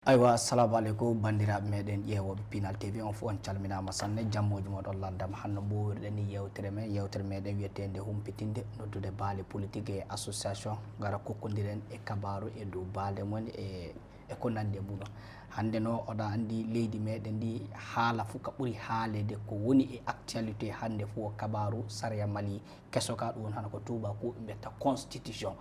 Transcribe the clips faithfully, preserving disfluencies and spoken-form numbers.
Aywa, assalamu aleykum, banndiraaɓe meɗen ƴeewooɓe Pinal T V, on fof on calminaama sanne, jammooji mon ɗon lanndama. Hannde mboowirɗen ni yewtere men, yewtere meɗen wiyeteende Humpitinde, noddude baale politique e association, ngara kokkondiren e kabaaru e dow baale mon e, e ko nanndi e muɗum. Hannde no oɗa anndi leydi meɗen ndi, haala fof ka ɓuri haaleede ko woni e actualité hannde fof, kabaaru sariya Mali keso ka, ɗum woni hano ko tuubakooɓe mbiyata constitution.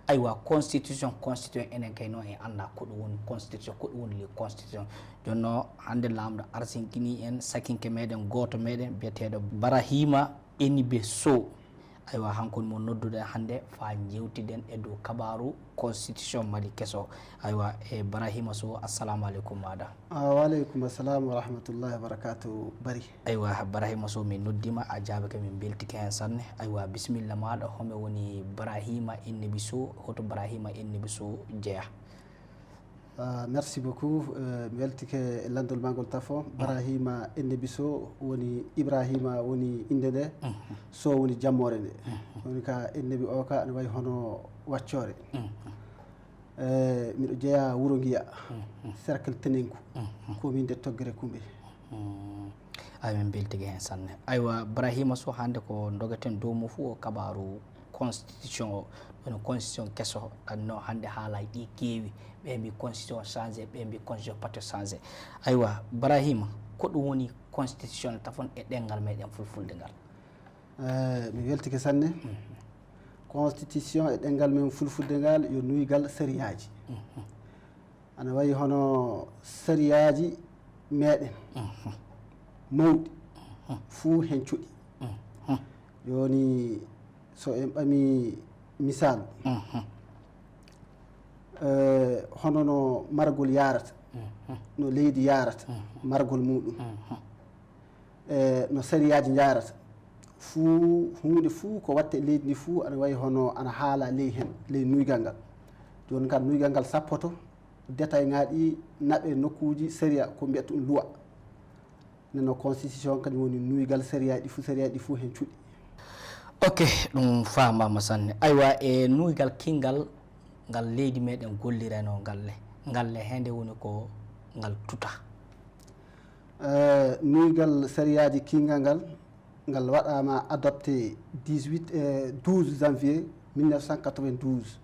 Aywa, constitution, constitution, enen kay noon en annda ko ɗum woni constitution, ko ɗum woni le constitution. Jooni noon hannde laamɗo arsinkinii en sakinke meɗen, gooto meɗen biyeteeɗo Barahima Enibe Sow. Aywa, hanko woni mo nodduɗen hannde faa njewtiden e dow kabaaru constitution Mali keso. Aywa, e Barahima Sow, assalamu aleykum maaɗa. Ah, wa aleykum assalam wa rahmatullahi wa barakatuh, Bari. Aywa, Barahima Sow, min noddiima, a jaabike, min mbeltike heen sanne. Aywa, bisimilla maaɗa, home woni Barahima Ennebi Sow, hoto Barahima Ennebi Sow jeyaa? Ah, merci beaucoup. Eh, mi weltike e lanndol maa ngol tafo. Barahima Ennebi Sow woni, Ibrahima woni innde nde, Sow woni jammoore nde. Woni ka Ennebi o ka ana wayi hono Waccoore. Eh, miɗo jeyaa Wuro Ngiya, cercle Tenenku, commune de Toggere Kumbe. Ay, min mbeltike heen sanne. Aywa, Barahima Sow, hannde ko ndogeten dow mum fof o kabaaru constitution o, woni constitution keso, ɗanno hannde haala e ɗi keewi. Ɓe mbi constitution changé, ɓe mbi constitution pato changé. Aywa, Barahima, ko ɗum woni constitution tafon e ɗemngal meɗen fulfulde ngal? Eh, mi weltike sanne. Constitution e ɗemngal men fulfulde ngal yo nuygal sariyaaji. Ana wayi hono sariyaaji meɗen mawɗi, fuu heen cuɗi. Jooni, so en ɓami misaalu, eh, hono no margol yaarata, no leydi yaarata, margol muɗum, eh, no sariyaaji njaarata, fuu, huunde fuu ko watte e leydi ndi fuu, ana wayi hono ana haala ley heen, ley nuygal ngal. Jooni kan nuygal ngal sappoto, détail ŋaaji ɗi naɓe nokkuuji sariya, ko mbiyata ɗum loi. Nden noon constitution kañum woni nuygal sariyaaji ɗi fuu, sariyaaji ɗi fuu heen cuɗi. Ok, ɗum faamaama sanne. Aywa, e nuygal kinngal ngal leydi meɗen gollirayno ngal le, ngal le hende woni ko ngal tuta. Eh, nuygal sariyaaji kinngal ngal, ngal waɗaama adopté dix-huit, eh, douze janvier mille neuf cent quatre-vingt-douze.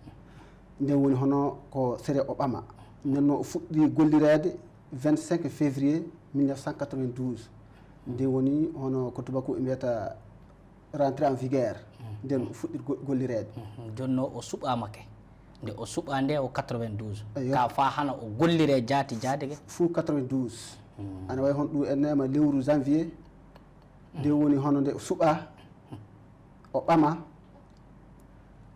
Nden woni hono ko sariya o ɓama. Nden noon o fuɗɗi gollireede vingt-cinq février mille neuf cent quatre-vingt-douze. Nden woni hono ko tubaku e mbiyata rentrée en vigueur. Nden o fuɗɗi go-, gollireede. Mhm. Jooni noon o suɓaama ke. Nde o suɓaa nde o quatre-vingt-douze. Eyo. Ka faa hana o golliree jaati jaati ke? Fuu quatre-vingt-douze. Hmm. Ana wayi hono ɗum en neema lewru janvier. Nde woni hono nde o suɓaa, o ɓama,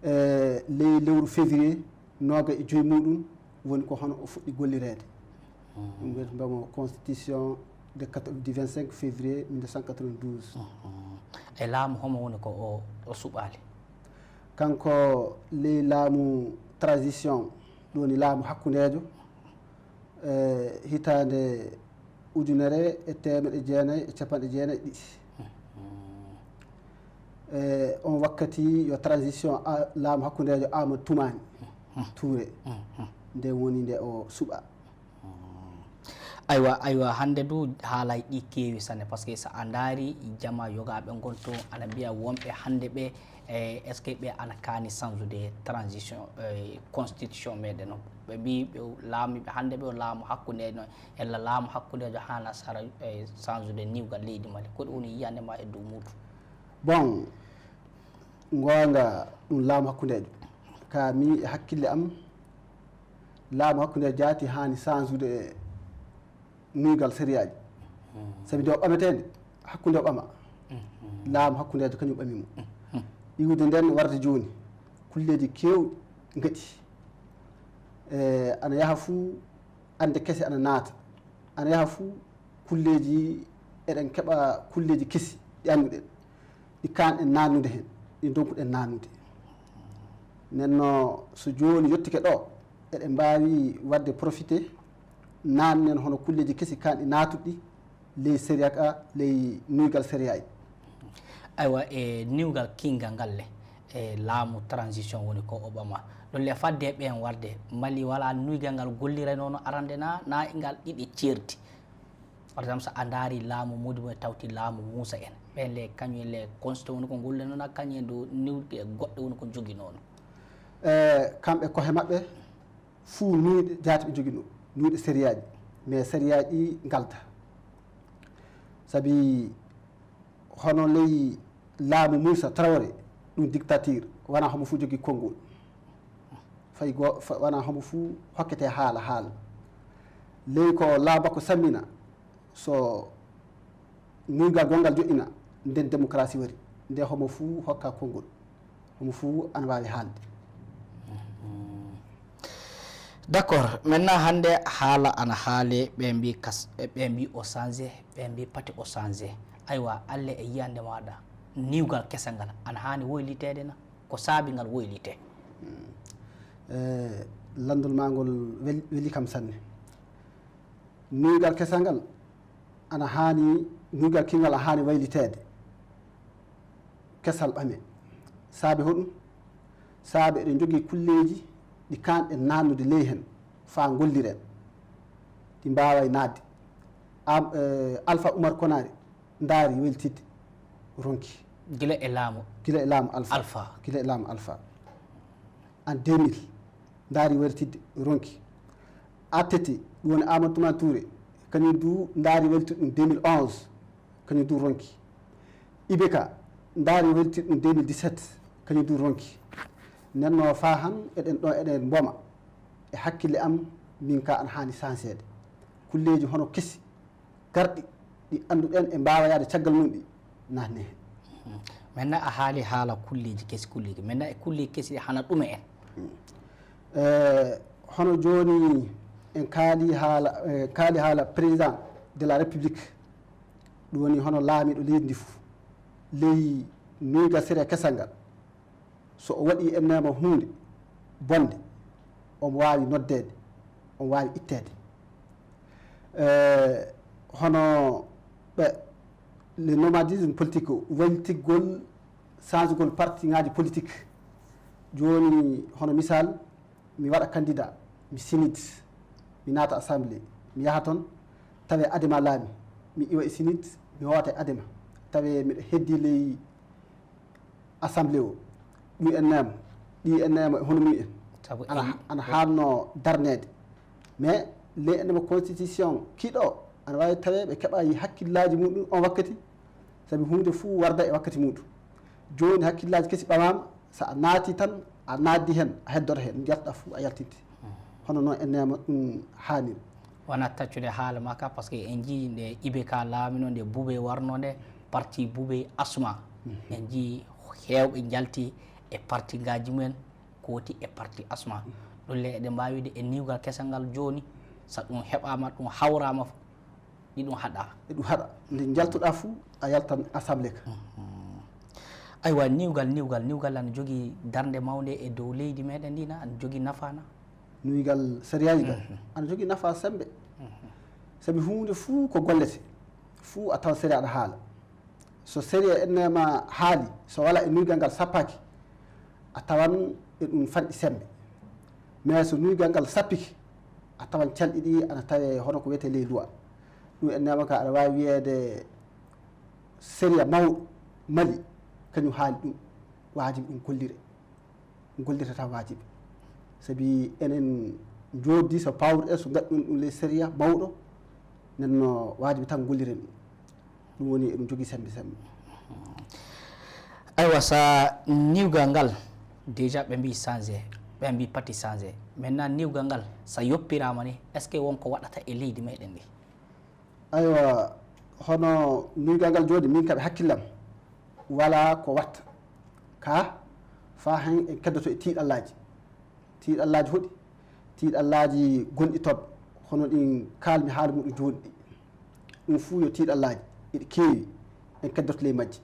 e ley lewru février, nooga e joy muɗum, woni ko hono o fuɗɗi gollireede. Ɗum wiyata mbamo constitution de quatre, du vingt-cinq février mille neuf cent quatre-vingt-douze. Mhm. E laamu homo woni ko o, o suɓaali? Kanko ley laamu transition, ɗum woni laamu hakkundeejo, e hitaande ujunere e teemeɗe jeenayi e capanɗe jeenayi e ɗiɗi. E on wakkati yo transition a-, laamu hakkundeejo Amadou Toumani Touré. Nden woni nde o suɓa. Aywa, aywa, hannde du haalay ɗi keewi sanne, parce que so a ndaari jama yogaaɓe ngon toon, ana mbiya wonɓe hannde ɓe, e, est-ce que ɓe ana kaani sansude transition, e, constitution meɗen o? Ɓe mbi ɓe laamiiɓe hannde ɓe o laamu hakkunde no, ella laamu hakkundeejo haana sara, e, sansude niwgal leydi Mali. Ko ɗum woni yiyande ma e dow muuɗum? Bon, ngoonga ɗum laamu hakkundeejo. Ka mi e hakkille am, laamu hakkundeejo jaati haani sansude e nuygal sariyaaji. Sabi nde o ɓameteende, hakkunde o ɓama. Laamu hakkundeejo kañum ɓami mo. Iwde nden warde jooni, kulleeji keewɗi ngaɗi. E, ana yaha fuu annde kese ana naata. Ana yaha fuu kulleeji, eɗen keɓa kulleeji kesi ɗi annduɗen, ɗi kaanɗen naannude heen, ɗi ndonkuɗen naannude. Nden no so jooni yottike ɗo, eɗen mbaawi waɗde profité, naannen hono kulleeji kesi kaanɗi naatuɗi ley sariya ka, ley nuygal sariya e. Aywa, e niwgal kinngal ngal le, e laamu transition woni ko o ɓama. Ɗum le fadde e ɓeen warde, Mali wala nuygal ngal gollira nono arande na, na e ngal ɗiɗi ceerti. Par exemple, so a ndaari laamu Modibo e tawti laamu Muusa en, ɓeen le kañum le constitution woni ko golli noon, kañum en dow niwde e goɗɗe woni ko jogi noon. E kamɓe kohe maɓɓe fuu nuyɗe jaati ɓe jogi ɗum, nuyɗe sériyaaji, mais sériyaaji ɗi ngalta. Sabi hono ley laamu Muusa Trawore, ɗum dictature, wona homo fuu jogi konngol. Fay go wona homo fuu hokkete haala haala. Ley ko laamu makko sammina, so nuygal gonngal joɗɗina, nden démocratie wari, nde homo fuu hokka konngol, homo fuu ana waawi haalde. D'accord, maintenant hannde haala ana haale, ɓe mbi kas ɓe mbi o changé, ɓe mbi pati o changé. Aywa, Alla e yiyande maɗa, niwgal kesal ngal ana haani woyliteede na? Ko saabi ngal woylite? E lanndol ma ngol wel- weli kam sanne. Nuygal kesal ngal ana haani, nuygal kingal a haani wayliteede. Kesal ɓame. Saabe hoɗum? Saabe eɗen njogii kulleeji ɗi kaanɗen naannude ley heen faa ngolliren. Ɗi mbaaway naatde. Am, eh, Alpha Oumar Konaré ndaari weltidde, ronki. Gila e laamu. Gila e laamu Alpha. Alpha. Gila e laamu Alpha. En deux mille, ndaari weltidde, ronki. A T T, ɗum woni Amadou Toumani Touré, kañum du ndaari weltidde ɗum deux mille onze, kañum du ronki. I B K, ndaari weltidde ɗum deux mille dix-sept, kañum du ronki. Nden no faa han eɗen ɗo eɗen mboma. E hakkille am, min ka ana haani sanseede. Kulleeji hono kesi, garɗi, ɗi annduɗen e mbaawa yaade caggal mum ɗi, naatne heen. Maintenant a haali haala kulleeji kesi, kulleeji. Maintenant e kulleeji kesi ɗi hana ɗume en? E hono jooni en kaali haala, en kaali haala président de la République, ɗum woni hono laamiiɗo leydi ndi fof. Ley nuygal sériya kesal ngal, so o waɗi e neema huunde bonde, omo waawi noddeede, omo waawi itteede. E hono ɓe le nomadisme politique, waylitigol, changegol parti ngaji politique. Jooni hono misal, mi waɗa candidat, mi sinit, mi naata assemblée, mi yaha toon, tawe adema laami, mi iwa e sinit, mi hoota e adema, tawe miɗo heddi ley assemblée o. Ɗum en neema, ɗi en neema e hono mum en. Sabu Ana, en- ana haanno darneede. Mais ley en neema constitution kiiɗo, ana waawi tawe ɓe keɓa yi hakkillaaji muɗum on wakkati, sabi huunde fuu warda e wakkati muɗum. Jooni hakkillaaji kesi ɓamaama, so a naati tan, a naatdi heen, a heddoto heen, njaltoɗaa fuu a yaltinte. Hono noon en neema ɗum haaniri. Wona taccude haala ma ka, parce que en njii nde I B K laamino, nde Bube warno nde, parti Bube Asma. En njii heewɓe njalti e parti ngaji mumen, kooti e parti Asma. Ɗum le eɗen mbaawi wiide e niwgal kesal ngal jooni, so ɗum heɓaama, ɗum hawraama fof, ɗi ɗum haɗa. E ɗum haɗa. Nde njaltoɗaa fuu, a yaltan assemblée ka. Aywa, niwgal, niwgal, niwgal ana jogii darnde mawnde e dow leydi meɗen ndi na, ana jogii nafaana? Nuygal sériyaaji gal, ana jogii nafa sembe. Sabi huunde fuu ko gollete, fuu a tawa sériya aɗa haala. So sériya en neema haali, so wala e nuygal ngal sappaaki, a tawan e ɗum fanɗi sembe. Mais so nuygal ngal sappike, a tawan calɗi ɗi ana tawe hono ko wiyetee ley luwa. Ɗum en neema ka aɗa waawi wiyeede sériya mawɗo Mali, kañum haali ɗum, waajibi ɗum gollire. Gollirta tan waajibi. Sabi enen njooddi so pawruɗen, so ngaɗɗun ɗum ley sériya mawɗo, nden no waajibi tan golliren ɗum. Ɗum woni eɗum jogii sembe sembe. Aywa, sa niwgal ngal, déjà ɓe mbi changé, ɓe mbi pati changé. Maintenant niwgal ngal, sa yoppirama ni, est ce que won ko waɗata e leydi meɗen ndi? Aywa, hono nuygal ngal jooni, min kaɓe hakkillam, wala ko watta. Ka, fa hen en keddoto e tiiɗallaaji. Tiiɗallaaji hoɗi? Tiiɗallaaji gonɗi toon, hono ɗin kaalmi haala muɗum jooni ɗi. Ɗum fuu yo tiiɗallaaji, iɗi keewi, en keddoto ley majji.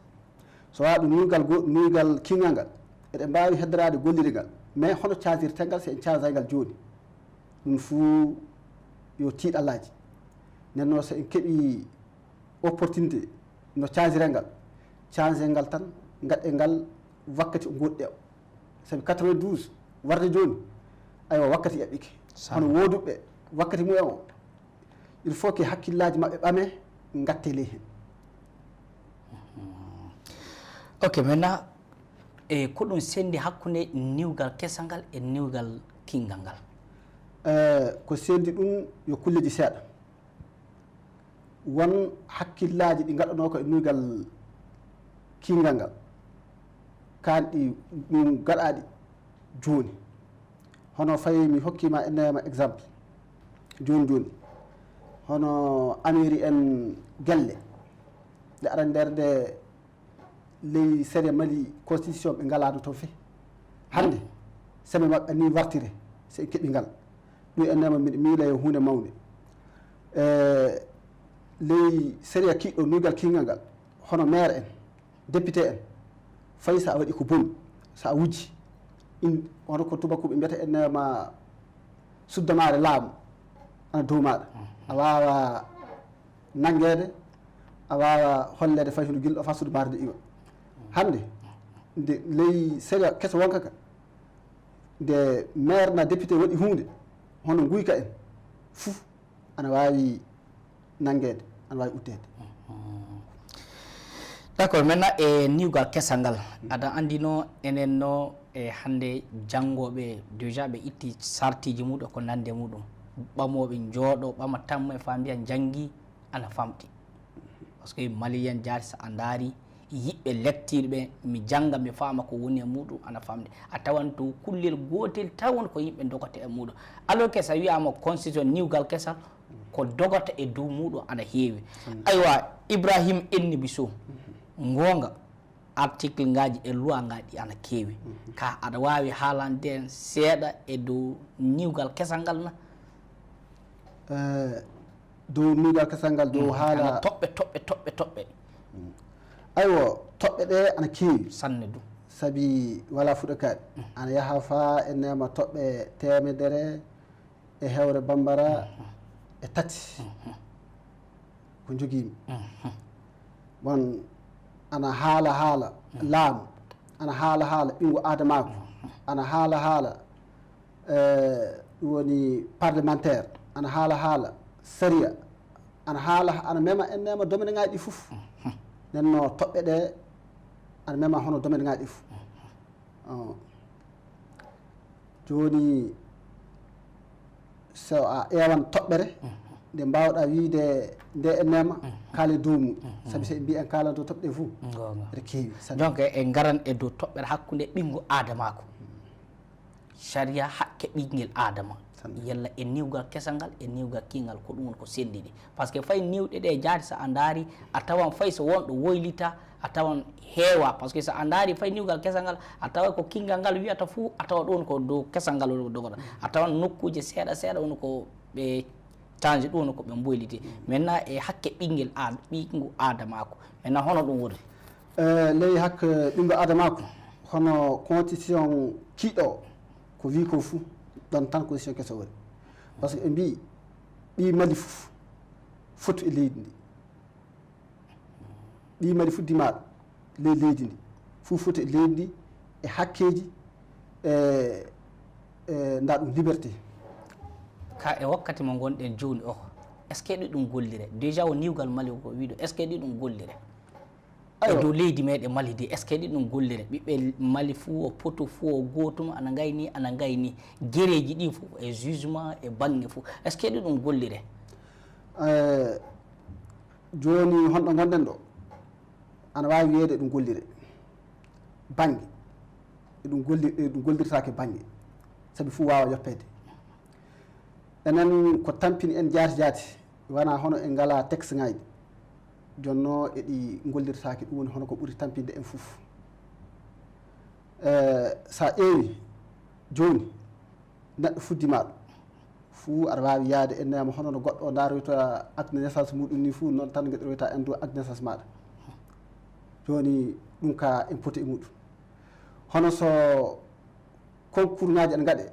So wonaa ɗum nuygal go, nuygal kiiŋal ngal, eɗen mbaawi heddoraade gollirgal, mais hono caasirten ngal, so en caasay ngal jooni? Ɗum fuu yo tiiɗallaaji. Nden noon, so en keɓii opportunité no caasiren ngal, caasiren ngal tan, ngaɗen ngal wakkati o ngoɗɗe o. Sabi quatre-vingt-douze, Warde jooni, aywa, wakkati ƴaɓɓike. Hono wooduɓe wakkati mumen o, il faut que hakkillaaji maɓɓe ɓame, ngatte ley heen. Ok, maintenant, e ko ɗum senndi hakkunde niwgal kesal ngal e niwgal kiinngal ngal? Eh, ko senndi ɗum yo kulleeji seeɗa. Won hakkillaaji ɗi ngaɗanoo ko e niwgal kiinngal ngal, kaan ɗi ɗum gaɗaaɗi jooni. Hono fay mi hokkii ma ennema exemple jooni jooni, hono Amiri en gelle ɗe aran nder nde ley sere Mali constitution ɓe ngalaano toon fey. Hannde seme maɓɓe ni wartire, so en keɓi ngal, ɗum ennema miɗo miila yo huunde mawnde. E ley sariya kiiɗɗo nuygal kiinngal ngal, hono maire en, député en, fay so a waɗi ko boni, so a wujji, in hono ko tubakuɓe mbiyata ennema suddamaare laamu ana dow maaɗa. A waawa nanngeede, a waawa holleede fay hono gila ɗo faa suudu maare nde iwa. Hannde nde ley sariya keso wonka ka, nde maire na député waɗi huunde hono nguyka en, fuu ana waawi nanngeede, ana waawi uddeede. D'accord, maintenant e niwgal kesal ngal, aɗa anndi no enen no e hannde janngooɓe déjà ɓe itti sartiiji muɗum ko nande muɗum, ɓamooɓe njooɗo ɓama tammo e faa mbiya njanngi ana famɗi. Parce que Malien jaati so a ndaari yiɓɓe lecture ɓe mi jannga mi faama ko woni e muɗum ana famɗi. A tawan to kullel gootel tawon ko yimɓe dogata e muɗum. Alors que so wiyaama constitution niwgal kesal ko dogata e dow muɗum ana heewi. Aywa, Ibrahim Ennibi Sow, ngoonga, article ngaji e loi ngaji ana keewi. Ka aɗa waawi haalande en seeɗa e dow niwgal kesal ngal na? Eh, dow niwgal kesal ngal, dow haala toɓɓe toɓɓe toɓɓe toɓɓe. Aywa, toɓɓe ɗe ana keewi sanne du, sabi wala fuɗa kaaɗi. Ana yaha faa e neema toɓɓe teemedere e hewre bambara e tati ko njogiimi. Bon, ana haala haala laamu, ana haala haala ɓinngu aadamaaku, ana haala haala eh, ɗum woni parlementaire, ana haala haala sariya, ana haala, ana mema en mema domaine ngaji ɗi fof. Nenno toɓɓe ɗe ana mema hono domaine ngaji ɗi fof. Oh. Joni so a ewan toɓɓere nde mbawɗa wiide nde en mema, kaale dow mum. Sabi so en mbi en kaalanto toɓɓe ɗe fof, ene keewi. Donc en ngaran e dow toɓɓere hakkunde ɓinngu aadamaaku. Sariya hakke ɓiɗngel aadama, yalla e niwgal kesal ngal e niwgal kiinngal, ko ɗum woni ko senndiɗi. Parce que fay niwɗe ɗe jaati, so a ndaari, a tawan fay so won ɗo woylita, a tawan heewa. Parce que so a ndaari fay niwgal kesal ngal, a tawa ko kiinngal ngal wiyata fuu, a tawa ɗum woni ko dow kesal ngal woni ko dogata. A tawan nokkuuje seeɗa seeɗa woni ko ɓe change, ɗum woni ko ɓe mboyliti. Maintenant e hakke ɓiɗngel aad-, ɓiɗngu aadamaaku, maintenant hono ɗum woni? Eh, ley hakke ɓiɗngu aadamaaku, hono constitution kiiɗo ko wi ko fuu, ɗon tan constitution keso woni. Parce que ɓe mbi ɓi Mali fof foti e leydi ndi. Ɓi Mali fof dimaaɗo ley leydi ndi, fof foti e leydi ndi, e hakkeeji, e, e nda ɗum liberté. Ka e wakkati mo ngonɗen jooni o, est-ce que ɗi ɗum gollire? Déjà o niwgal Mali ko wiɗo, est-ce que ɗi ɗum gollire? E dow leydi meɗen Mali ndi, est-ce que ɗi ɗum gollire? Ɓiɓɓe Mali fuu o poto fuu o gootum, ana ngayni, ana ngayni. Gereeji ɗi fof e jugement e bannge fof, est-ce que ɗi ɗum gollire? Eh, jooni honɗo ngonɗen ɗo? Ana waawi wiyeede ɗum gollire bannge. Ɗum golli-, ɗum gollirtaake bannge. Sabi fof waawa yoppeede. Enen ko tampini en jaati jaati, wona hono en ngalaa texte ngaji. Jonno eɗi ngollirtaake, ɗum woni hono ko ɓuri tampinde en fof. Eh, so a ƴeewi jooni, neɗɗo fuddimaaɗo fuu aɗa waawi yahde e neema hono no goɗɗo o ndaroyta acte de naissance muɗum ni fuu, noon tan ngeɗiroyta en dow acte de naissance maaɗa. Jooni ɗum ka en poti e muɗum. Hono so concours ngaji ene ngaɗe,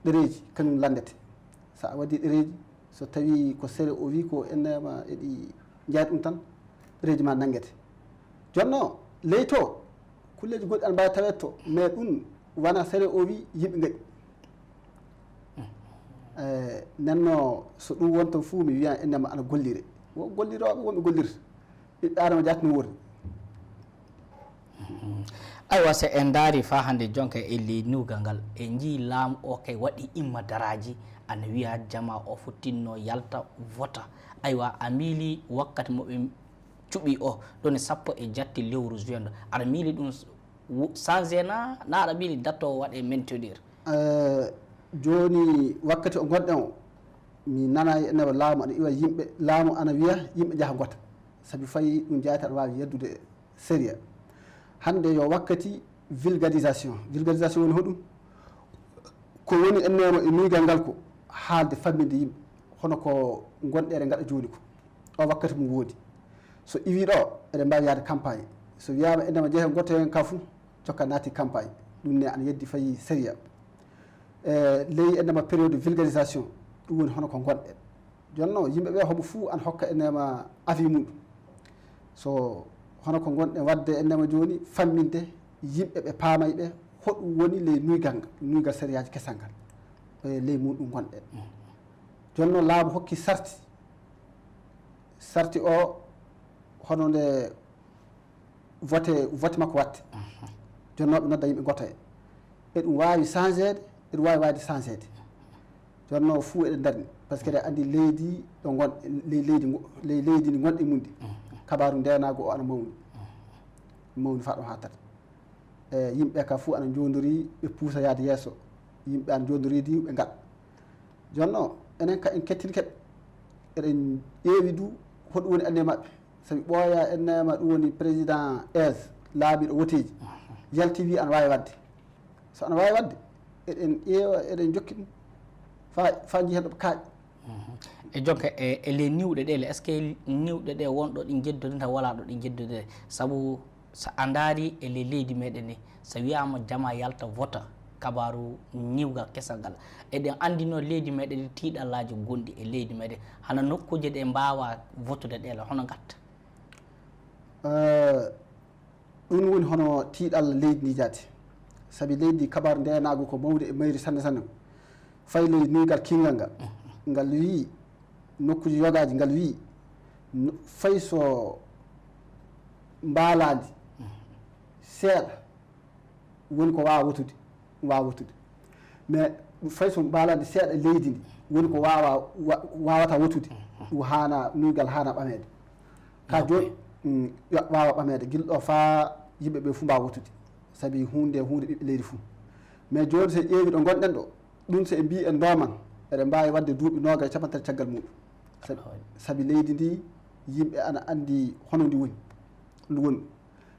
ɗereeji kañum lanndete. So a waɗi ɗereeji, so tawi ko sere o wi ko en neema eɗi njaari ɗum tan, ɗereeji ma nanngete. Jonno ley to kulleeji goɗɗi ana mbaawi taweede to, mais ɗum Wona sere o wi yimɓe ngaɗi. Eh, nenno so ɗum wonto fuu mi wiyan ennema ana gollire. Wo gollirooɓe wonɓe gollirta. Ɓiɓɓe Adama jaati no wori. Aywa, so en ndaari faa hannde jonka e ley niwgal ngal, en njii laamu o kay waɗi imma daraaji, ana wiya jama o fottinno yalta vota. Aywa, a miili wakkati mo ɓe cuɓi o ɗon e sappo e jatti lewru juin ɗo, aɗa miili ɗum changé na na aɗa miili datto o waɗe maintenir? Jooni wakkati o ngonɗen o, mi nanayi ene laamu ana iwa yimɓe, laamu ana wiya yimɓe njaha ngota, sabi fayi ɗum jaati aɗa waawi yeddude sérieux. Hannde yo wakkati vulgarisation. Vulgarisation woni hoɗum? Ko woni ennema e nuygal ngal ko haalde famminde yimɓe hono ko ngonɗere ngaɗa jooni ko. O wakkati mum woodi. So iwi ɗo, eɗen mbaawi yahde campagne. So wiyaama ennema jehe ngotoyen ka fuu, jokka naati campagne. Ɗum ne ana yeddi fayi sérieux. E ley ennema période vulgarisation, ɗum woni hono ko ngonɗen. Jooni noon yimɓe ɓe homo fuu ana hokka ennema avis mum. So hono ko ngonɗen waɗde ennema jooni, famminde yimɓe ɓe paamay ɓe hoɗum woni ley nuygal ngal, nuygal sériyaaji kesal ngal. E ley mum ɗum ngonɗen. Jooni noon laamu hokki sarti. Sarti o hono nde vote, vote makko watte. Jooni noon ɓe nodda yimɓe ngota e. Eɗum waawi changeede, eɗum waawi waawde changeede. Jooni noon fuu eɗen ndarni. Par ce que eɗen anndi leydi ɗo ngon, ley leydi ngo, ley leydi ndi ngonɗen mum ndi. Kabaaru ndeenaagu o ana mawni. Mawni faa ɗo haa tati. E yimɓe ka fuu ana njoondori, ɓe puusa yaade yeeso. Yimɓe ana njoondori di ɓe ngaɗa. Jooni noon, enen ka en kettinike ɓe. Eɗen ƴeewi du hoɗum woni annde maɓɓe. Sabi ɓooya ennema ɗum woni président Aise, laabiiɗo woteeji. Yalti wi ana waawi waɗde. So ana waawi waɗde, eɗen ƴeewa, eɗen jokki ɗum faa, faa njihen ɗo ɓe kaaƴi. E jonka e, e ley niwɗe ɗe le, est ce que niwɗe ɗe won ɗo ɗi njeddodinta wala ɗo ɗi njeddodinta? Sabu so a ndaari e ley leydi meɗen ni, so wiyaama jama yalta vota, kabaaru niwgal kesal ngal. Eɗen anndi noon leydi meɗen ni tiiɗallaaji gonɗi e leydi meɗen, hano nokkuuje ɗe mbaawa votude ɗe le, hono ngatta? Eh, ɗum woni hono tiiɗalla leydi ndi jaati. Sabi leydi ndi kabaaru ndeenaagu ko mawde e mayri sanne sanne. Fay ley nuygal kinngal ngal. Ngal wii, nokkuuji yogaaji ngal wii, no, fay so mbaalaandi seeɗa woni ko waawa wotude, waawa wotude. Mais fay so mbaalaandi seeɗa leydi ndi woni ko waawa, wa-, waawata wotude, ɗum haana, nuygal haana ɓameede. Ka jooni, mm, yo-, waawa ɓameede, gila ɗo faa yimɓe ɓe fuu mbaawa wotude. Sabi huunde, huunde ɓiɓɓe leydi fuu. Mais jooni so en ƴeewi ɗo ngonɗen ɗo, ɗum so en mbii en ndooman, eɗen mbaawi waɗde duuɓi noogay, cappanɗe tati caggal muuɗum. Sabi, sabi leydi ndi, yimɓe ana anndi hono ndi woni. Ndi woni.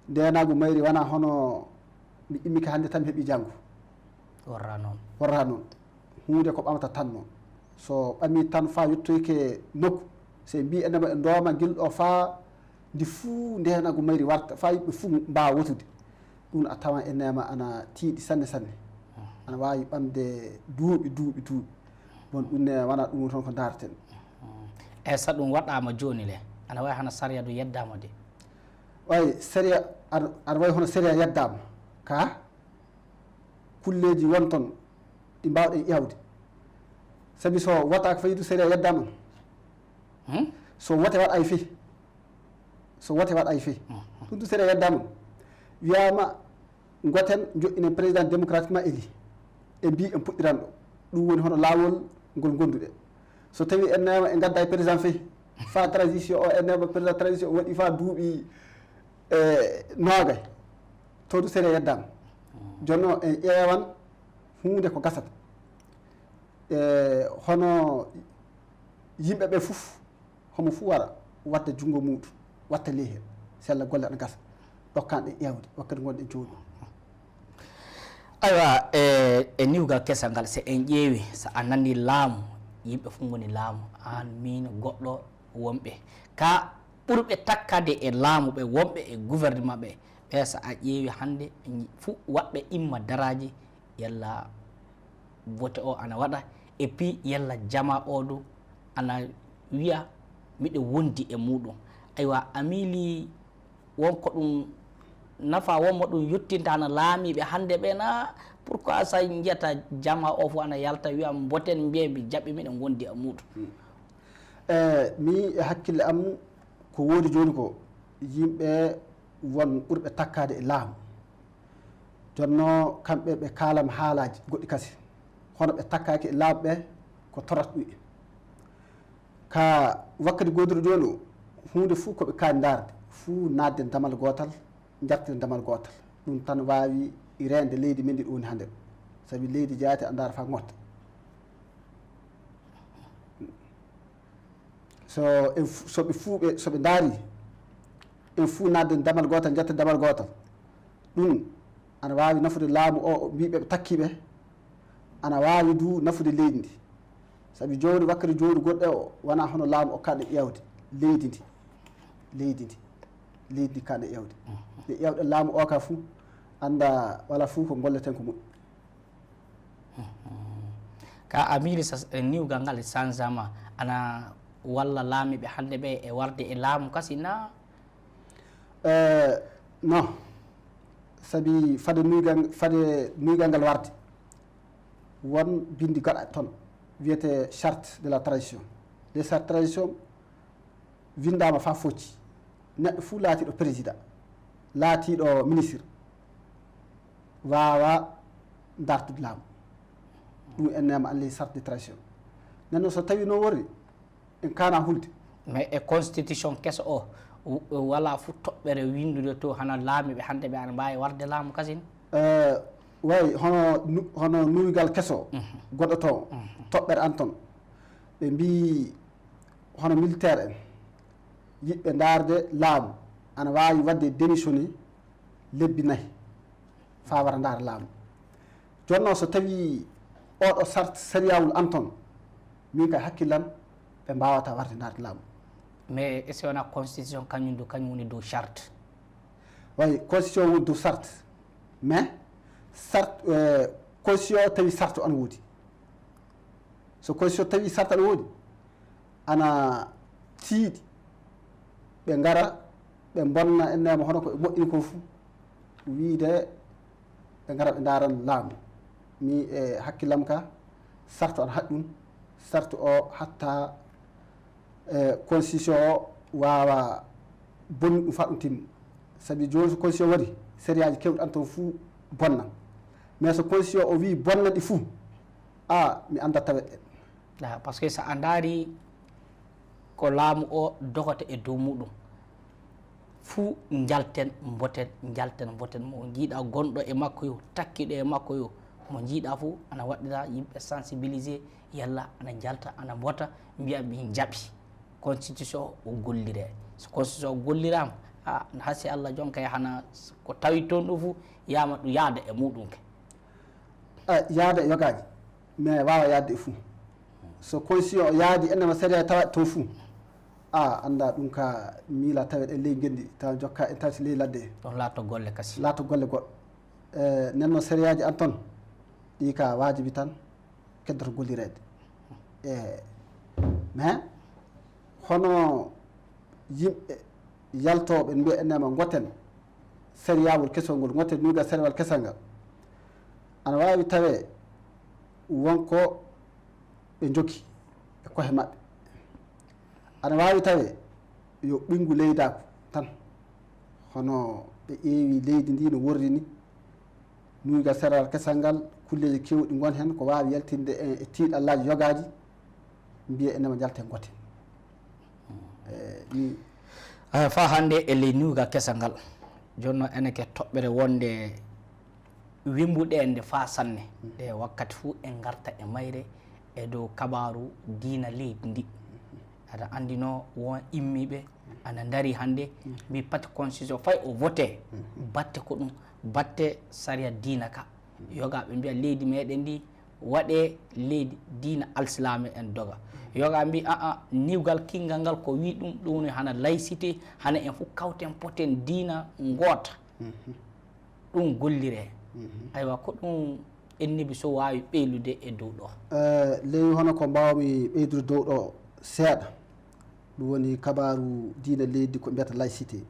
Ndeenaagu mayri wonaa hono mi immike hannde tan mi heɓi janngo. Worra noon. Worra noon. Huunde ko ɓamata tan noon. So ɓamii tan faa yottoyke nokku, so en mbii ennema en ndooma gila ɗo faa ndi fuu ndeenaagu mayri warta, faa yimɓe fuu mbaawa wotude. Ɗum a tawan ennema ana tiiɗi sanne sanne. Ana waawi ɓamde duuɓi, duuɓi, duuɓi. Bon, ɗum ne wonaa ɗum toon ko ndaarten. E so ɗum waɗaama jooni le, ana wayi hana sariya ɗum yeddaama de? Wayi, sariya, aɗa, aɗa wayi hono sariya yeddaama. Ka kulleeji won toon ɗi mbaawɗen ƴeewde. Sabi so wotaaka faydu sariya yeddaama. Hmm? So wote waɗaay fii. So wote waɗaay fii. Hmm. Ɗum du sariya yeddaama. Wiyaama ngoten, njoɗɗinen président démocratiquement élu. En mbii en puɗɗiran ɗo. Ɗum woni hono laawol ngol ngonduɗen. So tawii en neema en ngaddaay président fii. Faa transition o, en neema président transition o waɗi faa duuɓi, e, noogay. To du sariya yeddaama. Jooni noon en ƴeewan huunde ko gasata. E, hono yimɓe ɓe fof, homo fof wara watta junngo muuɗum, watta ley heen. Sella golle ana gasa. Ɗokkan ɗe ƴeewde, wakkati ngonɗen jooni. Aywa, e, e niwgal kesal ngal, so en ƴeewi, so a nani laamu, yimɓe fof ngoni laamu, aan, miin, goɗɗo, wonɓe. Ka ɓurɓe takkade e laamu ɓe, wonɓe e gouvernement ɓe, ɓe so a ƴeewi hannde, fuu waɗɓe imma daraaji, yalla vote o ana waɗa, et puis yalla jama o du ana wiya miɗo wondi e muuɗum. Aywa, a miili won ko ɗum Nafa wonmo ɗum yottinta hano laamiiɓe hannde ɓe na? Pourquoi sa njiyata jama o fof ana yalta wiya mboten mbiye mi jaɓɓi miɗen ngondi e muuɗum? E mi e hakkille am, ko woodi jooni ko yimɓe won ɓurɓe takkaade e laamu. Jonno kamɓe ɓe kaalam haalaaji goɗɗi kasi, hono ɓe takkaaki e laamu ɓe ko torat ɗuɗi. Ka wakkati goodiri jooni o, huunde fuu ko ɓe kaani ndaarde fuu naatde damal gootal, njartira damal gootal. Ɗum tan waawi reende leydi men ndi ɗo woni hannde ɗo. Sabi leydi jaati a ndaara faa ngotta. So en fu- so ɓe fuu ɓe so ɓe ndaari en fuu naatde damal gootal, njatta damal gootal, ɗum ana waawi nafude laamu o, o mbiiɓe ɓe takkiiɓe, ana waawi du nafude leydi ndi. Sabi jooni wakkati jooni goɗɗo o wonaa hono laamu o kaɗɗe ƴeewde leydi ndi. Leydi ndi leydi ndi kaɗɗe ƴeewde. Nde ƴeewɗen laamu o ka fuu, annda wala fuu ko ngolleten ko moƴƴi. Ka a miili sa niwgal ngal e changement ana walla laamiiɓe hannde ɓe e warde e laamu kasi na? Eh, non. Sabi fade nuygal fade nuygal ngal warde, won bindi gaɗa toon wiyete charte de la transition. Les charte transition winndama fa focci. Neɗɗo fuu laatiiɗo président, laatiiɗo ministre, waawa dartude laamu. Ɗum en nema an les charte de transition. Nenno so tawi no worri, en kana hulde. Mais e constitution keso o, wala fu toɓɓere windude to hana laamiɓe hande ɓe ana mbawi warde laamu kasin? Eh, way hono nu- hono nuygal keso goɗɗo to toɓɓere an ton, ɓe mbi hono militaire en yiɓɓe ndaarde laamu ana waawi waɗde démissionné lebbi nayi faa wara ndaara laamu. Jooni noon so tawii oɗo sart sariyawol an toon, min kay hakkillan ɓe mbaawata warde ndaarde laamu. Mais est-ce que wona constitution kañum du kañum woni dow charte? Way constitution woni dow sart, mais sart constitution tawi sart o ana woodi. So constitution tawi sart ana woodi, ana tiiɗi ɓe ngara ɓe mbonna ennema hono ko ɓe moƴƴini ko fuu, wiide ɓe ngara ɓe ndaran laamu. Mi e hakkillam ka sarto ana haɗi ɗum, sarto o hatta e constitution o waawa bonnude ɗum faa ɗum timma. Sabi jooni so constitution waɗi, sariyaji kewɗi ana toon fuu bonna. Mais so constitution o wii bonna ɗi fuu, a mi annda tawet ɗen. Ah, parce que so a ndaari ko laamu o dogata e dow muɗum, fuu njalten mboten, njalten mboten, mo njiiɗa gonɗo e makko yo, takkiɗo e makko yo, mo njiiɗa fuu ana waɗira yimɓe sensibilisé, yalla ana njalta ana mbota mbiya min jaɓi constitution o gollire. So constitution o gollirama, a hasi Allah jon kay hana ko tawi toon ɗo fuu yama ɗum yaada e muɗum ke. A yaada e yogaaji, mais waawa yaadde e fuu. So constitution o yaadi ennema sariya tawa toon fuu, a annda ɗum ka miila taweɗen ley ngenndi tawa jokka en tawi si ley ladde. Ɗon laato golle kasi. Laato golle goɗɗo. E nenno sariyaaji an toon ɗi ka waajibi tan keddoto gollireede. E mais hono yimɓe yaltooɓe mbiya ennema ngoten sariyawol kesol ngol, ngoten nuygal sariyawol kesal ngal, ana waawi tawee won ko ɓe njogi e kohe maɓɓe. Ana waawi tawee yo ɓinngu leydaaku tan, hono ɓe ƴeewi leydi ndi no worri ni, nuygal sariyawol kesal ngal, kulleeji keewɗi ngon heen ko waawi yaltinde en e tiiɗallaaji yogaaji, mbiye ennema njalten ngoten. E, mi Aya faa hannde e ley niwgal kesal ngal, jooni noon enen ke toɓɓere wonde wimbuɗe nde faa sanne, nde wakkati fuu en ngarta e mayre e dow kabaaru diina leydi ndi. Aɗa anndi no won immiiɓe ana ndari hannde mbi pati constitution fay o vote batte ko ɗum, batte sariya diina ka. Yoga ɓe mbiya leydi meɗen ndi waɗe leydi diina alsilaame en doga. Yoga mbi aa niwgal kinngal ngal ko wi ɗum ɗum woni hana laïcité, hana en fof kawten poten diina ngoota. Ɗum gollire. Aywa ko ɗum ennibi so waawi ɓeylude e dow ɗo. Eh, ley hono ko mbaawmi ɓeydude dow ɗo seeɗa, ɗum woni kabaaru diina leydi ko mbiyata laïcité.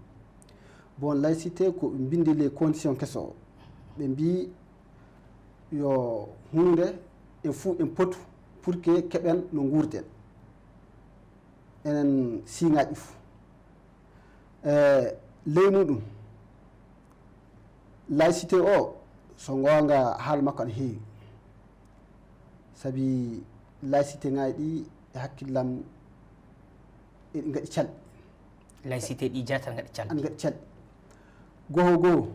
Bon, laïcité ko ɓe mbindi les conditions keso o. Ɓe mbi yo huunde en fuu en potu pour que keɓen no nguurden. Enen siŋaaji fuu. E ley muɗum, laïcité o, so ngoonga, haala makko ana heewi. Sabi laïcité ŋaaji ɗi e hakkillam eɗi ngaɗi calɗi. Laïcité ɗi jaatal ngaɗi calɗi. Ana ngaɗi calɗi. Goho goo,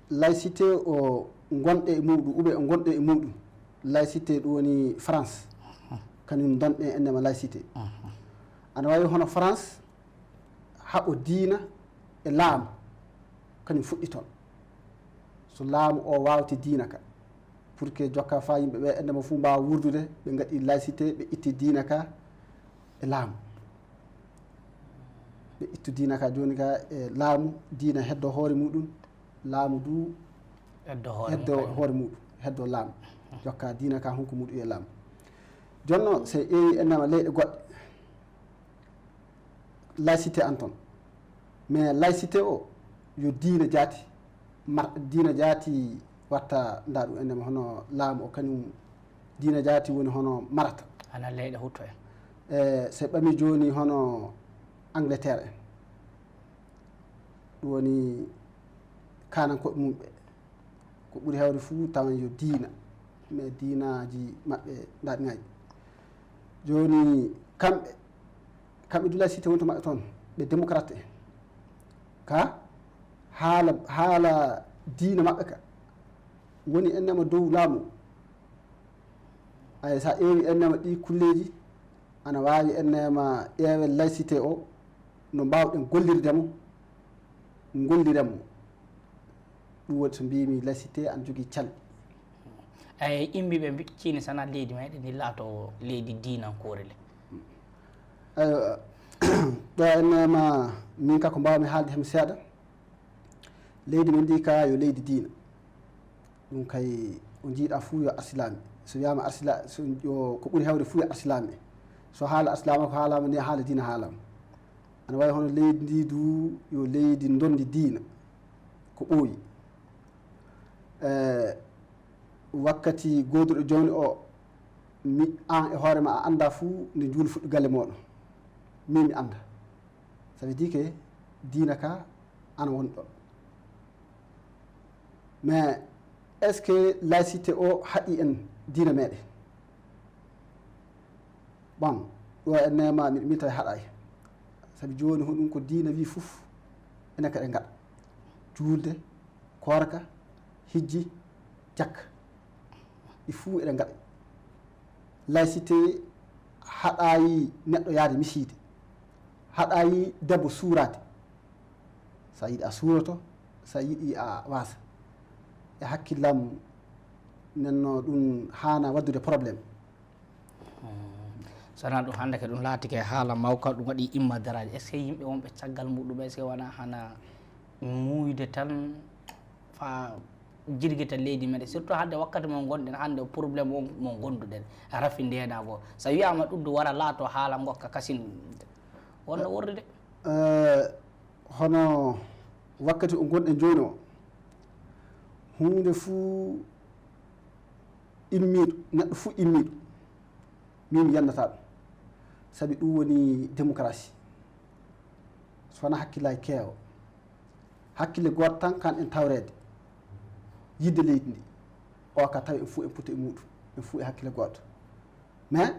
laïcité o ngonɗe e muɗum, ube o ngonɗe e muɗum. Laïcité ɗum woni France. Kañum donɗe ennema laïcité. Ana wawi hono France, haɓo diina e laamu, kañum fuɗɗi toon. So laamu o wawti diina ka, pour que jokka fa yimɓe ɓe ennema fuu mbawa wurdude, ɓe ngaɗi laïcité, ɓe itti diina ka e laamu. Ɓe ittu diina ka jooni ka e laamu, diina heddo hoore muɗum, laamu du heddo hoore muɗum, heddo laamu. Jokka diina ka hunko muɗum e laamu. Jonno, so ƴeewi ennema leyɗe goɗɗe, laïcité ana toon. Mais laïcité o, yo diina jaati, mar-, diina jaati watta nda ɗum ennema hono laamu o, kañum diina jaati woni hono marata. Hana leyɗe hutto en. E so ɓami jooni hono Angleterre en. Ɗum woni kanankoɓe mum ɓe. Ko ɓuri heewde fuu tawan yo diina, mais diinaaji maɓɓe ndaɗŋaaji. Jooni kamɓe, kamɓe du laïcité woni to maɓɓe toon, ɓe démocrate en. Ka haala, haala diina maɓɓe ka woni ennema dow laamu. Ay, so a ƴeewi ennema ɗi kulleeji, ana waawi ennema ƴeewen laïcité o, no mbaawɗen gollirde mo, ngolliren mo. Ɗum woni so mbimi laïcité ana jogii calɗi. Ay, immiiɓe mbi-, ciini sana leydi meɗen ndi laato leydi diinankoore le. Aywa, ɗo ennema min ka ko mbawmi haalde heen seeɗa. Leydi men ndi ka yo leydi diina. Ɗum kay o jiiɗa fuu yo arsilaami. So wiyama arsila-, so yo, ko ɓuri heewde fuu yo arsilaami. So haala arsilaama ko haalama ni, haala diina haalama. Ana wawi hono leydi ndi du yo leydi ndondi diina. Ko ɓooyi. E wakkati gooduɗo jooni o, mi, an e hoore ma a annda fuu nde njuulu fuɗɗi galle mooɗon. Min mi annda. Ça veut dire que diina ka ana woni ɗon. Mais est-ce que laïcité o haɗi en diina meɗen? Bon, ɗo en nema mi, mi tawi haɗay. Sabi jooni hoɗum ko diina wi fuf enen kaɗe ngaɗa. Juulde, koorka, hijji, jakka. Ɗi fuu eɗen ngaɗa. Laïcité haɗayi neɗɗo yaade misiide. Haɗayi debbo suuraade. So a yiɗi a suuroto, so a yiɗi a waasa. E hakkillam nenno ɗum haana waddude problème. Sana ɗum hannde ke ɗum laatike haala mawka, ɗum waɗi imma daraaji. Est-ce que yimɓe wonɓe caggal muɗum, est-ce que wona hana muuyde tan fa jirgita leydi meɗen, surtout hannde wakkati mo ngonɗen hannde, o problème o mo gonduɗen rafi ndenago? So wiyama ɗum du wara laato haala ngokka kasin wonno wordude. Eh, hono wakkati o ngonɗen jooni o, huunde fuu immiiɗo, neɗɗo fuu immiiɗo, min mi yannata ɗum. Sabi ɗum woni démocratie. So wona hakkillaaji keewa, hakkille gooto tan kan en tawreede, yidde leydi ndi. O ka tawi en fuu en poto e muɗum, en fuu e hakkille gooto. Mais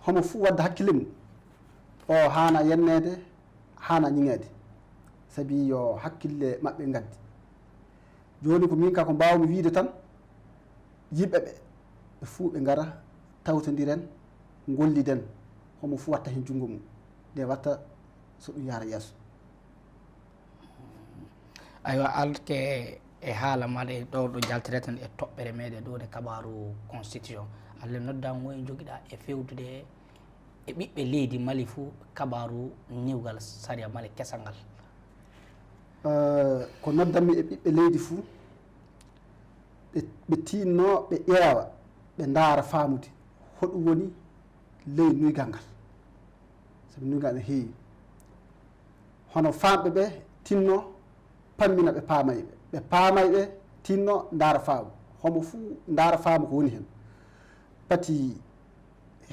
homo fuu wadda hakkille mum, o haana yenneede, haana ñiŋeede. Sabi yo hakkille maɓɓe ngaddi. Jooni ko min ka ko mbaawmi wiide tan, yimɓe ɓe, ɓe fuu ɓe ngara, tawtondiren, ngolliden, homo fuu watta heen junngo mum, nde watta so ɗum yaara yeeso. Aywa, alke e haala maɗa ɗo, ɗo jaltireten e toɓɓere meɗen ɗo, nde kabaaru constitution. Alle nodda ngoye jogiɗa e fewtude e ɓiɓɓe leydi Mali fuu, kabaaru niwgal sariya Mali kesal ngal. Eh, ko noddanmi e ɓiɓɓe leydi fuu, ɓe, ɓe tinno, ɓe ƴeewa, ɓe ndaara faamude hoɗum woni ley nuygal ngal. Sabi nuygal ne heewi. Hono famɓe ɓe tinno, pammina ɓe, paamay ɓe, ɓe paamay ɓe, tinno ndaara faamu. Homo fuu ndaara faamu ko woni heen. Pati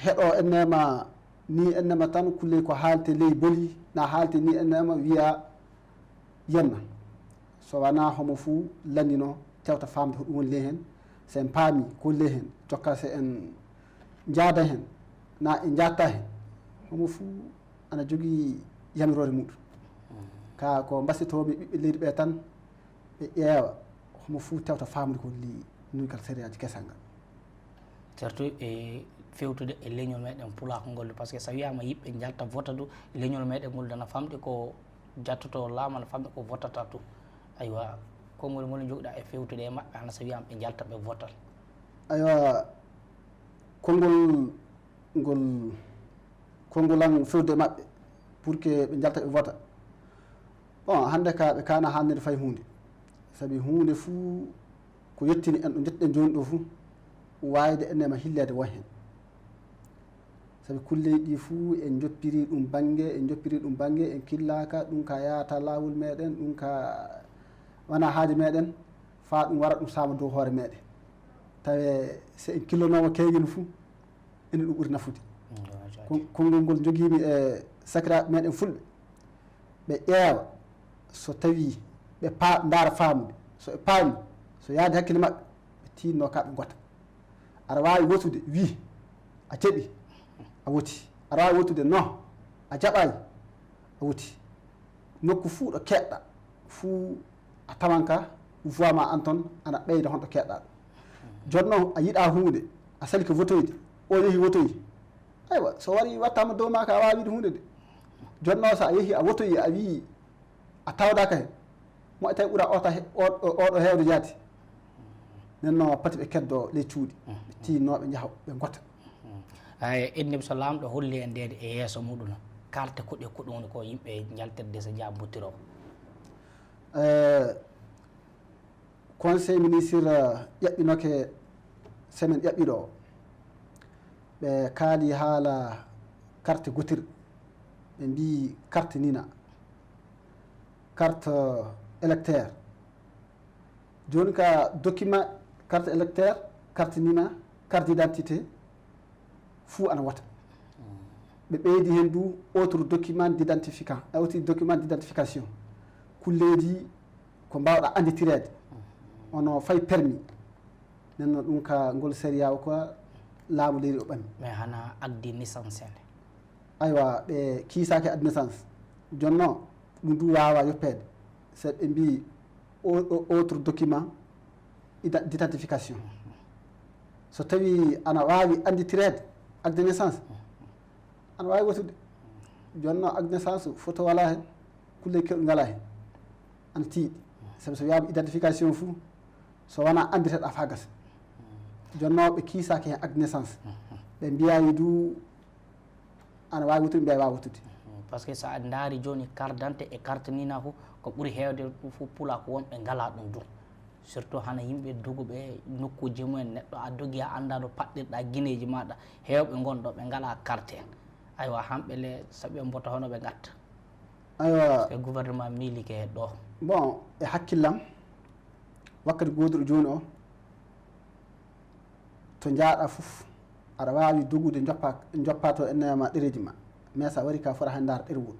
heɗo ennema ni, ennema tan kulley ko haalte ley boli, na haalte ni ennema wiya yenna. So wanaa homo fuu lanndino tewta faamde ko ɗum woni ley heen. So en paami ko ley heen, jokka so en njaada heen, na en njaatta heen, homo fuu ana jogii yamiroore muɗum. Ka ko mbasitoomi ɓiɓɓe leydi ɓe tan, ɓe ƴeewa, homo fuu tewta faamude ko li nungal sariyaaji kesal ngal. Surtout e fewtude e leñol meɗen pulaaku ngol, parce que so wiyaama yiɓɓe njalta vota du, leñol meɗen ngol dana famɗi ko jattoto laamu, ana famɗi ko votata tu. Aywa, konngol ngol njogiɗa e fewtude e maɓɓe, hana so wiyaama ɓe njalta ɓe votal. Aywa, konngol ngol, konngol an fewde e maɓɓe pour que ɓe njalta ɓe vota. Bon, hannde ka ɓe kaana haalnirde fay huunde. Sabi huunde fuu ko yettini en ɗo njettuɗen jooni ɗo fuu, waayde ennema hilleede won heen. Sabi kulleeji ɗi fuu en njoppiri ɗum bannge, en njoppiri ɗum bannge, en killaaka, ɗum ka yaata laawol meɗen, ɗum ka wona haaji meɗen, faa ɗum wara ɗum saama dow hoore meɗen. Tawe so en killanooma keewgel fuu, ene ɗum ɓuri nafude. Mm, ɗum waɗi Kon-, konngol ngol njogiimi e sakiraaɓe meɗen fulɓe. Ɓe ƴeewa so tawii ɓe pa-, ndaara faamude. So ɓe paami, so yaadi hakkille maɓɓe, ɓe tiinno ka ɓe ngota. Aɗa waawi wotude, wii, a jaɓi, a woti. Aɗa waawi wotude, no, a jaɓaay, a woti. Nokku fuu ɗo keedɗa fuu, a tawan ka voix ma an ton ana ɓeyda honto keedɗa ɗo. Jooni noon a yiɗa huunde, a salike wotoyde, o yehi wotoyi. Aywa, so wari wattama dow ma ka, a waawi wiide huunde de. Jooni noon so a yehi a wotoyi, a wii a tawdaka heen, mo e tawi ɓura oto he-, o-, o-, oɗo heewde jaati. Nden noon pati ɓe keddo ley cuuɗi, ɓe tiinno ɓe njaha, ɓe ngota. Ay, enne so laamɗo holli en nde e yeeso muɗum, carte ko ɗe, ko ɗum woni ko yimɓe njaltirde so njaha mbottiro? Eh, Conseil ministre, eh, ƴaɓɓinoke semaine ƴaɓɓiɗo o. Ɓe kaali haala carte gotirɗe. Ɓe mbii carte nina, carte électeur. Jooni ka document carte électeur, carte nina, carte d'identité, fuu ana wota. Ɓe ɓeydi heen du autre document d'identifica-, autre document d'identification. Kulleeji ko mbaawɗa annditireede, ono fay permis. Nden noon ɗum ka ngol sariya o ko laamu leydi o ɓami. Mais hana acte de naissance hene? Aywa, ɓe kiisaaki acte de naissance. Jooni noon, ɗum du waawa yoppeede. So ɓe mbii o, o, autre document ida-, d'identification. So tawi ana waawi annditireede acte de naissance, ana waawi wotude. Jooni noon acte de naissance, photo walaa heen, kulle kewɗe ngalaa heen. Ana tiiɗi. Sabu so wiyaama identification fuu, so wonaa annditeɗaa faa gasa. Jooni noon ɓe kiisaaki heen acte de naissance. Ɓe mbiyaani du ana waawi wotude, mbiya waawa wotude. Parce que so a ndaari jooni carte d'identité e carte nina fof, ko ɓuri heewde fof pulaaku wonɓe ngalaa ɗum du. Surtout hana yimɓe doguɓe nokkuuji mumen, neɗɗo a dogi a anndaa ɗo paɗɗirɗaa gineeji maaɗa, heewɓe ngon ɗo ɓe ngalaa carte en. Aywa, hamɓe le, so ɓe mbota hono ɓe ngatta. Aywa. E gouvernement miilike e ɗo. Bon, e hakkillam, wakkati gooduɗo jooni o, to njaaɗa fof, aɗa waawi dogude, njoppa, njoppa to enne ma ɗereeji ma. Mais so a wari ka fota hay ndaar ɗerewol.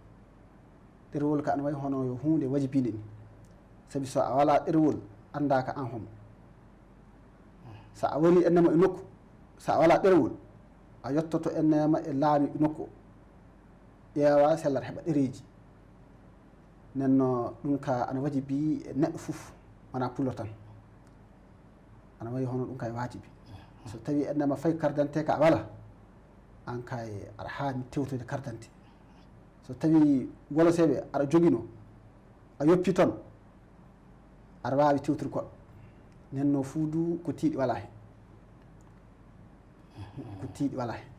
Ɗerewol ka ana wayi hono yo huunde wajibinde ni. Sabi so a walaa ɗerewol, anndaa ka an homo. So a woni enne ma e nokku, so a walaa ɗerewol, a yottoto enne ma e laami nokku o. Ƴeewa sellata heɓa ɗereeji. Nden no ɗum ka ana wajibi e neɗɗo fof, wonaa pullo tan. Ana wayi hono ɗum kay wajibi. So tawi enne ma fay carte d'identité ka a wala, an kay aɗa haani tewtude carte d'identité. So tawi woloseeɓe aɗa jogino, a yoppi toon, aɗa waawi tewtude goɗɗo. Nden no fuu du ko tiiɗi walaa heen. Ko tiiɗi walaa heen.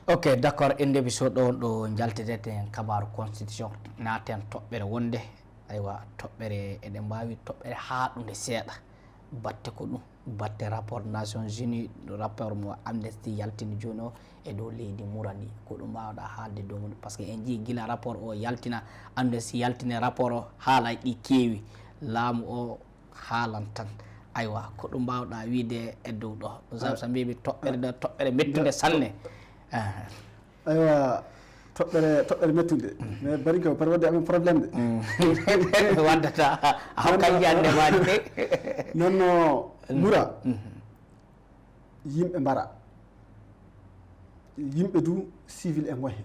Ok, d'accord, en ndeɓi so ɗo, ɗo njaltideten kabaaru constitution, naaten toɓɓere wonde, aywa, toɓɓere eɗen mbaawi toɓɓere haaɗunde seeɗa, batte ko ɗum. Batte rapport Nations Unies, rapport mo Amnesty yaltini jooni o e dow leydi Mura ndi. Ko ɗum mbaawɗaa haalde dow mum? Par ce que en njii gila rapport o yaltina, Amnesty yaltini rapport o, haalaaji ɗi keewi. Laamu o haalan tan. Aywa, ko ɗum mbaawɗaa wiide e dow ɗo? Zam sa mbiimi toɓɓere ɗo, toɓɓere mettunde sanne. Ah. Aywa, toɓɓere, toɓɓere mettunde. Mais bari ko par wadde amen problème de. Waddata, a hokka yiyande maani. Noon no Mura, yimɓe mbara. Yimɓe du civil en ngoy heen.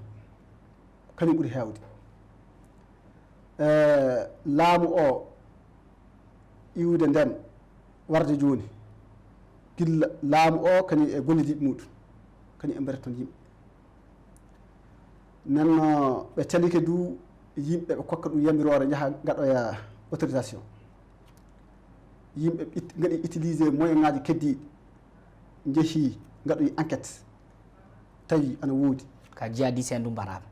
Kañum ɓuri heewde. Eh, laamu o iwde ndeen warde jooni. Gilla laamu o kañum e gollidiiɓe muɗum. Kañum e mbere toon yimɓe. Nden no ɓe calike du yimɓe ɓe kokka ɗum yamiroore njaha ngaɗoya autorisation. Yimɓe it-, ngaɗi utiliser moyen ngaji keddiɗi, njehi ngaɗoyi enquête, tawi ana woodi. Ka jihadiste en du mbaraama.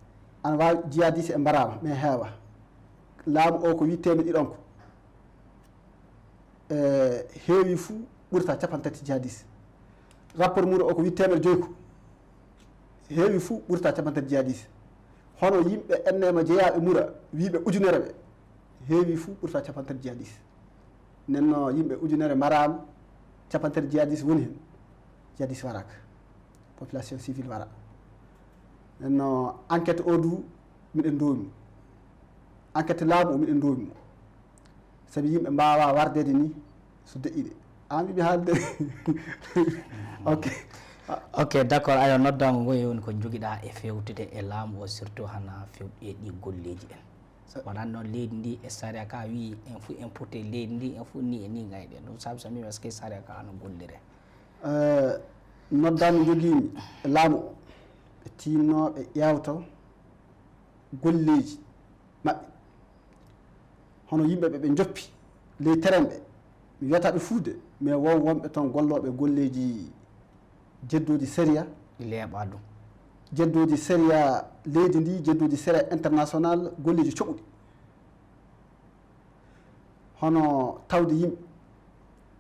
Ana waawi jihadiste en mbaraama, mais heewa. Laamu o ko wi teemedde ɗiɗi on ko, e, heewi fuu ɓurata capanɗe tati jihadiste. Rapport Mura o ko wi teemedde joy ko, heewi fuu ɓurata capanɗe tati jihadiste. Hono yimɓe ennema jeyaaɓe Mura, wiiɓe ujunere ɓe, heewi fuu ɓurata capanɗe tati jihadiste. Nden no yimɓe ujunere mbaraama, capanɗe tati jihadiste woni heen. Jihadiste waraaka. Population civile wara. Nden no enquête o du, miɗen ndoomi. Enquête laamu o, miɗen ndoomi mo. Sabi yimɓe mbaawaa wardeede ni so deƴƴiɗe. Aan mbiɗi haalde. Ok. Ok, d'accord. Ayo, noddaango ngo e woni ko njogiɗaa e feewtude e laamu o, surtout hana feewɗi e ɗi golleeji en. Wonaa noon leydi ndi e sariya ka wi en fof en poti e leydi ndi, en fof ni e ni ngayɗen. Ɗum saabi so mi est-ce que sariya ka no gollire? Eh, noddaango njogiimi e laamu o, ɓe tinno ɓe ƴeewto golleeji maɓɓe. Hono yimɓe ɓe ɓe njoppi ley terrain ɓe, mi wiyataa ɓe fuu de, mais won wonɓe toon gollooɓe golleeji jeddooji sariya. Leeɓa ɗum. Jeddooji sariya leydi ndi, jeddooji sariya international, golleeji coɓuɗi. Hono tawde yimɓe,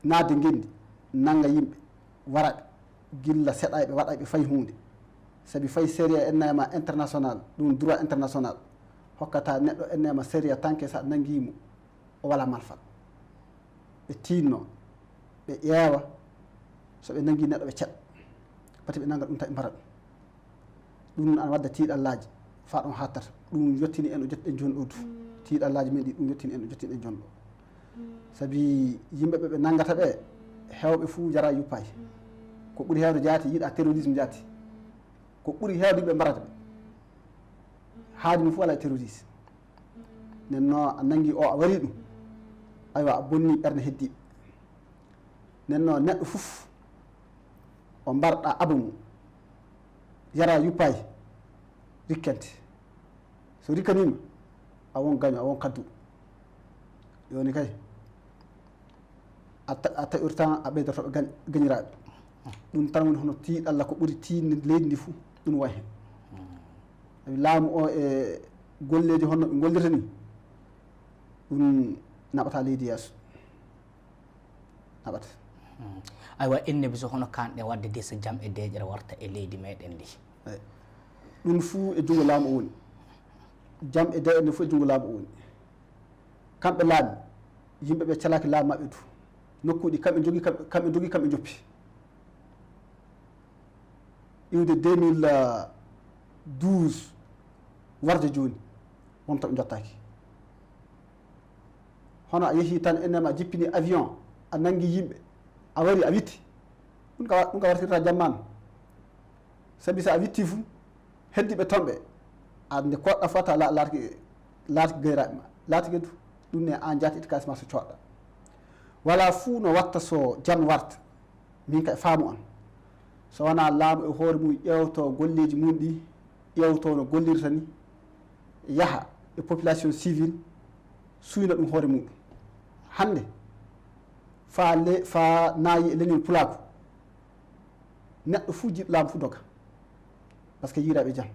naatde ngenndi, nannga yimɓe, wara ɓe, gilla seɗayɓe, waɗayɓe fay huunde. Sabi fay sariya ennema international, ɗum droit international, hokkata neɗɗo ennema sariya tanke so a nanngii mo, o wala malfal. Ɓe tiinno, ɓe ƴeewa, so ɓe nanngii neɗɗo ɓe ceɗa. Pati ɓe nannga ɗum tawi mbara ɗum. Ɗum ana wadda tiiɗallaaji faa ɗum haattata. Ɗum yottini en o jottiɗen jooni ɗo du. Tiiɗallaaji men ɗi ɗum yottini en o jottiɗen jooni ɗo. Sabi yimɓe ɓe ɓe nanngata ɓe, heewɓe fuu njaraa yuppaay. Ko ɓuri heewde jaati yiɗaa terrorisme jaati. Ko ɓuri heewde yimɓe mbarata ɓe. Haadi mum fof alaa e terroriste. Nden no a nanngi o a warii ɗum. Aywa, a bonni ɓernde heddiiɓe. Nden no neɗɗo fof o mbarɗa aba mum. Yaraa yuppaay rikkante. So rikkaniima, a won gaño, a won kadduɗo. Jooni kay, a ta-, a taƴoto tan a ɓeydoto ɓe gañ-, gañiraaɓe. Ɗum tan woni hono tiiɗalla ko ɓuri tiiɗnde leydi ndi fof, ɗum wayi heen. Sabi laamu o e golleeji hono ɓe ngollirta ni, ɗum naɓata leydi yeeso. Naɓata. Hmm. Aywa, inne biso hono kanɗe wadde de so jam e deeƴere warta e leydi meɗen ndi. Eyi. Ɗum fuu e junngo laamu o woni. Jam e deeƴere nde fuu e junngo laamu o woni. Kamɓe laami, yimɓe ɓe calaaki laamu maɓɓe du. Nokkuuji kamɓe njogi, kamɓe, kamɓe njogi, kamɓe njoppi. Iwde deux mille douze warde jooni, wonto ɓe njottaaki. Hono a yehi tan, enen ma jippini avion, a nanngi yimɓe, a wari, a witti. Ɗum ka, ɗum ka wartirta jammaanu. Sabi so a witti fu, heddiiɓe toon ɓe, a nde koɗɗa fota la-, laatike, laatike gayraaɓe ma. Laatike du, ɗum ne an jaati itti kaalis ma so coɗɗa. Wala fuu no watta so jam warta. Min ka e faamu am. So wonaa laamu e hoore mum ƴeewto golleeji mum ɗi, ƴeewto no gollirta ni, yaha e population civile, suyna ɗum hoore muɗum. Hannde, faa le-, faa naayi e leñol pulaaku, neɗɗo fuu jiɗɗo laamu fuu doga. Par ce que yiɗaaɓe jam.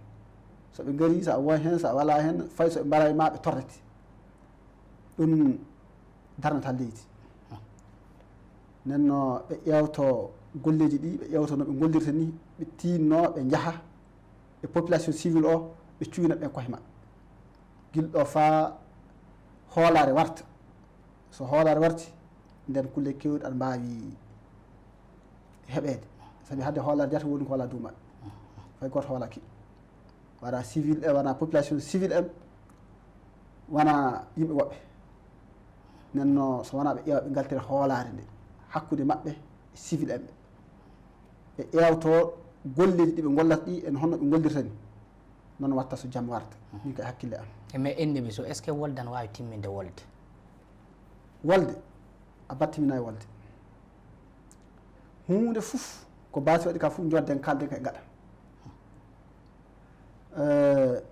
So ɓe ngarii, so a won heen, so a walaa heen, fay so ɓe mbaray ma, ɓe torrete. Ɗum darnata leydi. Nden no ɓe ƴeewto golleeji ɗi, ɓe ƴeewto no ɓe ngollirta ni, ɓe tiinno, ɓe njaha e population civile o, ɓe cuwina ɓe koye maɓɓe. Gila ɗo faa hoolaare warta. So hoolaare warti, nden kulle keewɗe aɗa mbaawi heɓeede. Sabi hade hoolaare jata woni ko alaa dow maɓɓe. Fay gooto hoolaaki. Wona civil e wona population civile en, wona yimɓe woɓɓe. Nden no so wona ɓe ƴeewa ɓe ngaltira hoolaare nde hakkunde maɓɓe e civil en ɓe. Ɓe ƴeewto golleeji ɗi ɓe ngollata ɗi en honno ɓe ngollirta ni. Noon watta so jam warta. Min kay hakkille am. E mais ennemi bi so est-ce que wolde ana waawi timminde wolde? Wolde, a battiminaay wolde. Huunde fof ko baasi waɗi ka fof njodden kalden kay ngaɗa. Eh,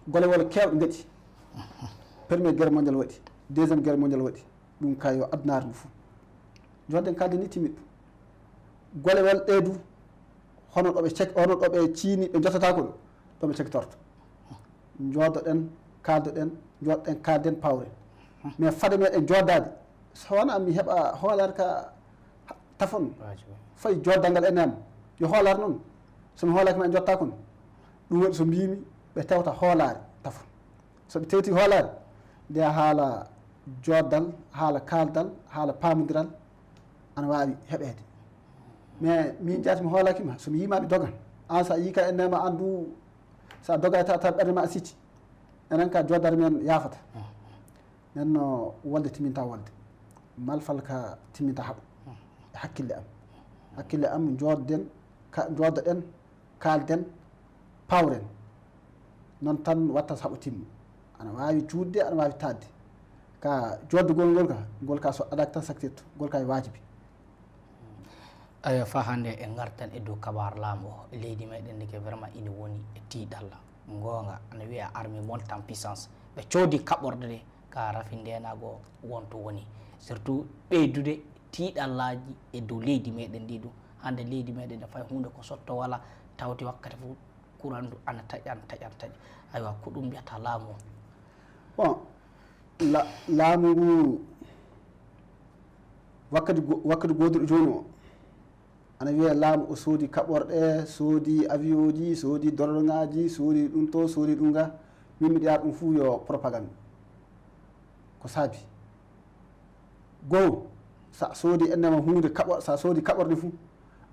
golewol keewɗe ngaɗi. Premier guerre mondial waɗi, deuxième guerre mondial waɗi. Ɗum ka yo addunaare ndu fof. Njodden kalden ni timmiɗ ɗum. Golewol ɗe du, hono ɗo ɓe cek-, hono ɗo ɓe ciini, ɓe jottata ko ɗo, ɗo ɓe cektorto. Njoodoɗen, kaaldoɗen, njoodoɗen, kaalden, pawren. Mais fade meɗen joodaade, so wona mi heɓa hoolaare ka tafon, fay jooddangal e neema, yo hoolaare noon. So mi hoolaaki ma en jotta kon. Ɗum waɗi so mbiimi, ɓe tewta hoolaare tafon. So ɓe tewti hoolaare, nde haala jooddal, haala kaaldal, haala paamondiral, ana waawi heɓeede. Mais min jaati mi hoolaaki ma, so mi yii ma mi dogan. Aan so a yii ka e neema aan du, so a doga e ta-, tawa ɓernde ma a sicci. Enen ka jooddare men yaafata. Nden no wolde timminta wolde. Malfal ka timminta haɓo. E hakkille am. Hakkille am joodden, ka, joodoɗen, kaalden, pawren. Noon tan watta so haɓo timma. Ana waawi juutde, ana waawi taatde. Ka jooddugol ngol ka, ngol ka so adak tan saktirto, ngol ka e waajibi. Ayo, faa hannde en ngartan e dow kabaar laamu o. Leydi meɗen ndi ke vraiment ina woni e tiiɗalla. Ngoonga, ana wiya armée monte en puissance. Ɓe coodi kaɓorɗe ɗe, ka rafi ndeenaago wonto woni. Surtout ɓeydude tiiɗallaaji e dow leydi meɗen ndi ɗum. Hannde leydi meɗen ne fay huunde ko sotto wala tawti wakkati fof kurandu ana taƴa, ana taƴa, ana taƴa. Aywa, ko ɗum mbiyata laamu o? Bon, la-, laamu ngu wakkati go-, wakkati gooduɗo jooni o, ana wiya laamu o soodi kaɓorɗe, soodi avion ji, soodi dorloŋaaji, soodi ɗum to, soodi ɗum ga. Min miɗo yaar ɗum fuu yo propagande. Ko saabi. Goo, sa soodi ennema huunde kaɓo-, sa soodi kaɓorɗe fuu,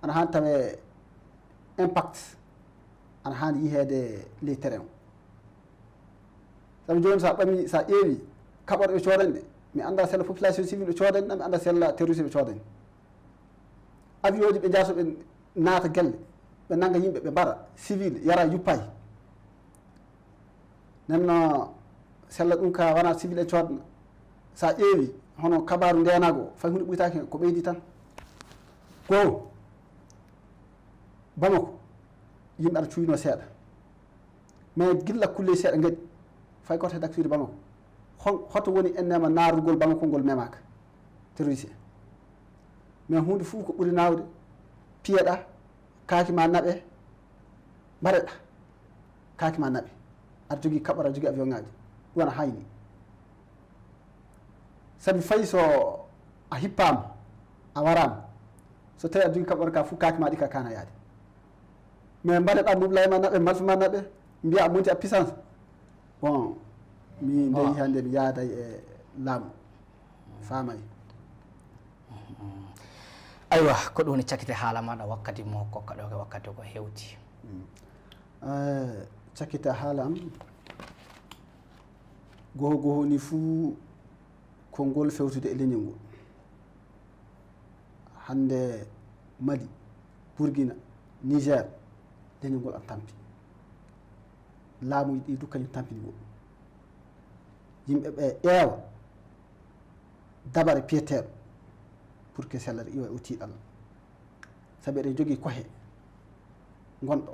ana haan tawe impact, ana haan yiheede ley terrain o. Sabi jooni sa ɓami, sa ƴeewi kaɓorɗe ɓe coodani ɗe, mi annda sella population civile ɓe coodani ɗe, mi annda sella terroriste ɓe coodani. Avion ji ɓe njaha so ɓe naata gelle, ɓe nannga yimɓe, ɓe mbara civil, yara yuppay. Nden no sella ɗum ka wona civil en coodna. Sa ƴeewi hono kabaaru ndeenaagu o, fay huunde ɓuytaaki heen, ko ɓeydi tan. Goo, Bamako, yimɓe ana cuynoo seeɗa. Mais gilla kulle seeɗa ngaɗi, fay gooto heɗaaki fiyde Bamako. Hon-, hoto woni ennema naarugol Bamako ngol memaaka? Terroriste en. Mais huunde fof ko ɓuri naawde, piyeɗaa, kaaki ma naɓe, mbareɗaa, kaaki ma naɓe. Aɗa jogii kaɓɓoore, aɗa jogii avion ŋaaji. Ɗum ana hayni. Sabi fay so a hippaama, a waraama, so tawii aɗa jogii kaɓɓoore ka fof, kaaki ma ɗi ka kaana yaade. Mais mbaɗeɗaa nublaay ma naɓe, malfa ma naɓe, mbiya a monti a puissance. Bon, mi ndeyi hannde mi yaaday e laamu. Faamay. Aywa, ko ɗum woni cakkite haala maɗa wakkati mo kokka ɗo, ko wakkati ko hewti. Mm. Eh, cakkite haala am, goho goho ni fuu ko ngol fewtude e leñol ngol. Hannde Mali, Burkina, Niger, leñol ngol ana tampi. Laamuuji ɗi du kañum tampini ngol. Yimɓe ɓe ƴeewa dabare piyeteeɗo pour que sellata iwa o tiiɗalla. Sabi eɗen jogii kohe ngonɗo.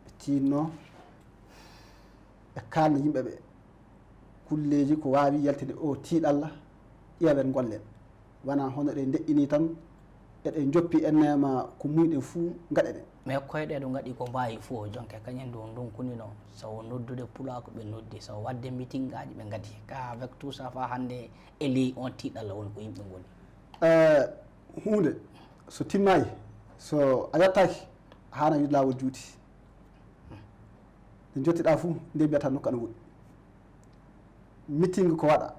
Ɓe tiinno, ɓe kaalna yimɓe ɓe kulleeji ko waawi yaltinde o tiiɗalla, ƴeewen ngollen. Wona hono ɗe ndeƴƴini tan, eɗen njoppi en neema ko muyɗen fuu ngaɗeɗen. Mais koyɗe ɗo ngaɗi ko mbaawi fuu o jonke, kañum ndu ndunkunino, so o noddude pulaaku ɓe noddi, so o waɗde mitingaaji ɓe ngadi. Ka avec tout ça, faa hannde e ley on tiiɗalla woni ko yimɓe ngoni. Eh, huunde so timmaay, so a yottaaki, haana wiide laawol juuti. Nde njottiɗaa fuu, nde mbiyata nokku ana woɗɗi. Meeting ko waɗa,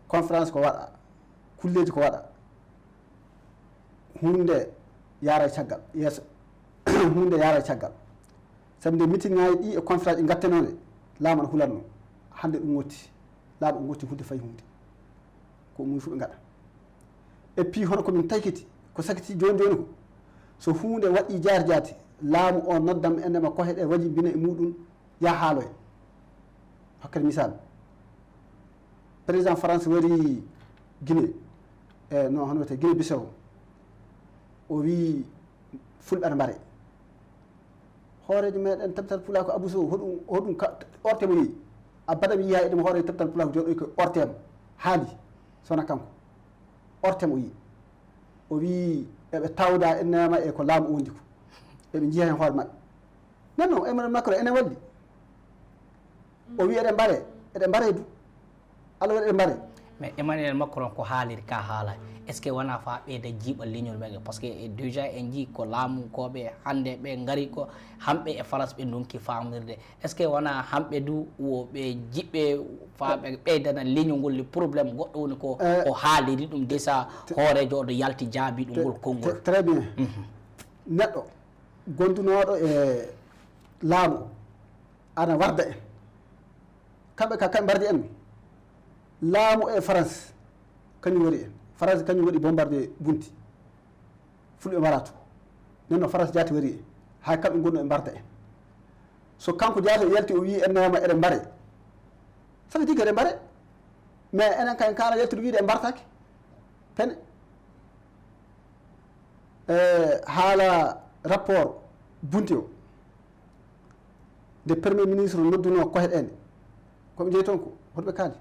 conférence ko waɗa, kulleeji ko waɗa. Huunde yaara e caggal, yeeso, huunde yaara e caggal. Sabi nde meeting ŋaaji ɗi e conférence ɗi ngattenoo nde, laamu ana hulatnoo. Hannde ɗum wotti. Laamu o ngotti huunde fay huunde. Ko ɗum fof ɓe ngaɗa. Et puis, hono ko min taykiti, ko sakiti jooni jooni ko, so huunde waɗi jaati jaati, laamu o noddan ɓe, innama kohe ɗe wajimbina e muɗum, yaha haaloya. Hokkere misal, président France wari Guinée, e no, hono wiyetee, Guinée Bissau. O wii fulɓe ana mbare. Hooreejo meɗen Tabital Pulaaku Abou Sow, hoɗum, hoɗum ka, ortemo yehi. Abada mi yiya edem hooreejo Tabital Pulaaku jooɗoy ko ortemo. Haali, sona kanko. Ortemo o yi. O wii, eɓe tawda e neema e ko laamu o wondi ko. Eɓe njiya heen hoore maɓɓe. Nden noon, Emmanuel Macron ene walli. O wii, eɗen mbare, eɗen mbare du. Allah waɗi eɗen mbare. Mais Emmanuel Macron ko haaliri ka haala, est ce que wona fa ɓeyda jiiɓa leñol men? Parce que e déjà en jii ko laamu ko ɓe hannde ɓe ngari ko hamɓe e France ɓe ndonki famirde. Est ce que wona hamɓe du wo ɓe jiɓɓe fa ɓe ɓeydana leñol ngol le problème goɗɗo woni ko Eh, o haaliri ɗum déjà te- hooreejo oɗo yalti jaabi ɗum te- ngol konngol. te- très bien. Mhm. Neɗɗo gondunooɗo e laamu ana warda en. Kamɓe ka, kamɓe mbardi en. Laamu e France, kañum wari en. France kañum waɗi bombardé Bunti. Fulɓe mara to. Nden no France jaati wari en. Hay kamɓe ngonno e mbarda en. So kanko jaati o yalti o wii en neema eɗen mbare. Ça veut dire que eɗen mbare. Mais enen kay kaana yaltude wiide en mbartaaki. Pene. E haala rapport Bunti o. Nde premier ministre noddunoo kohe ɗen, ko ɓe jeyi toon ko, hoto ɓe kaali?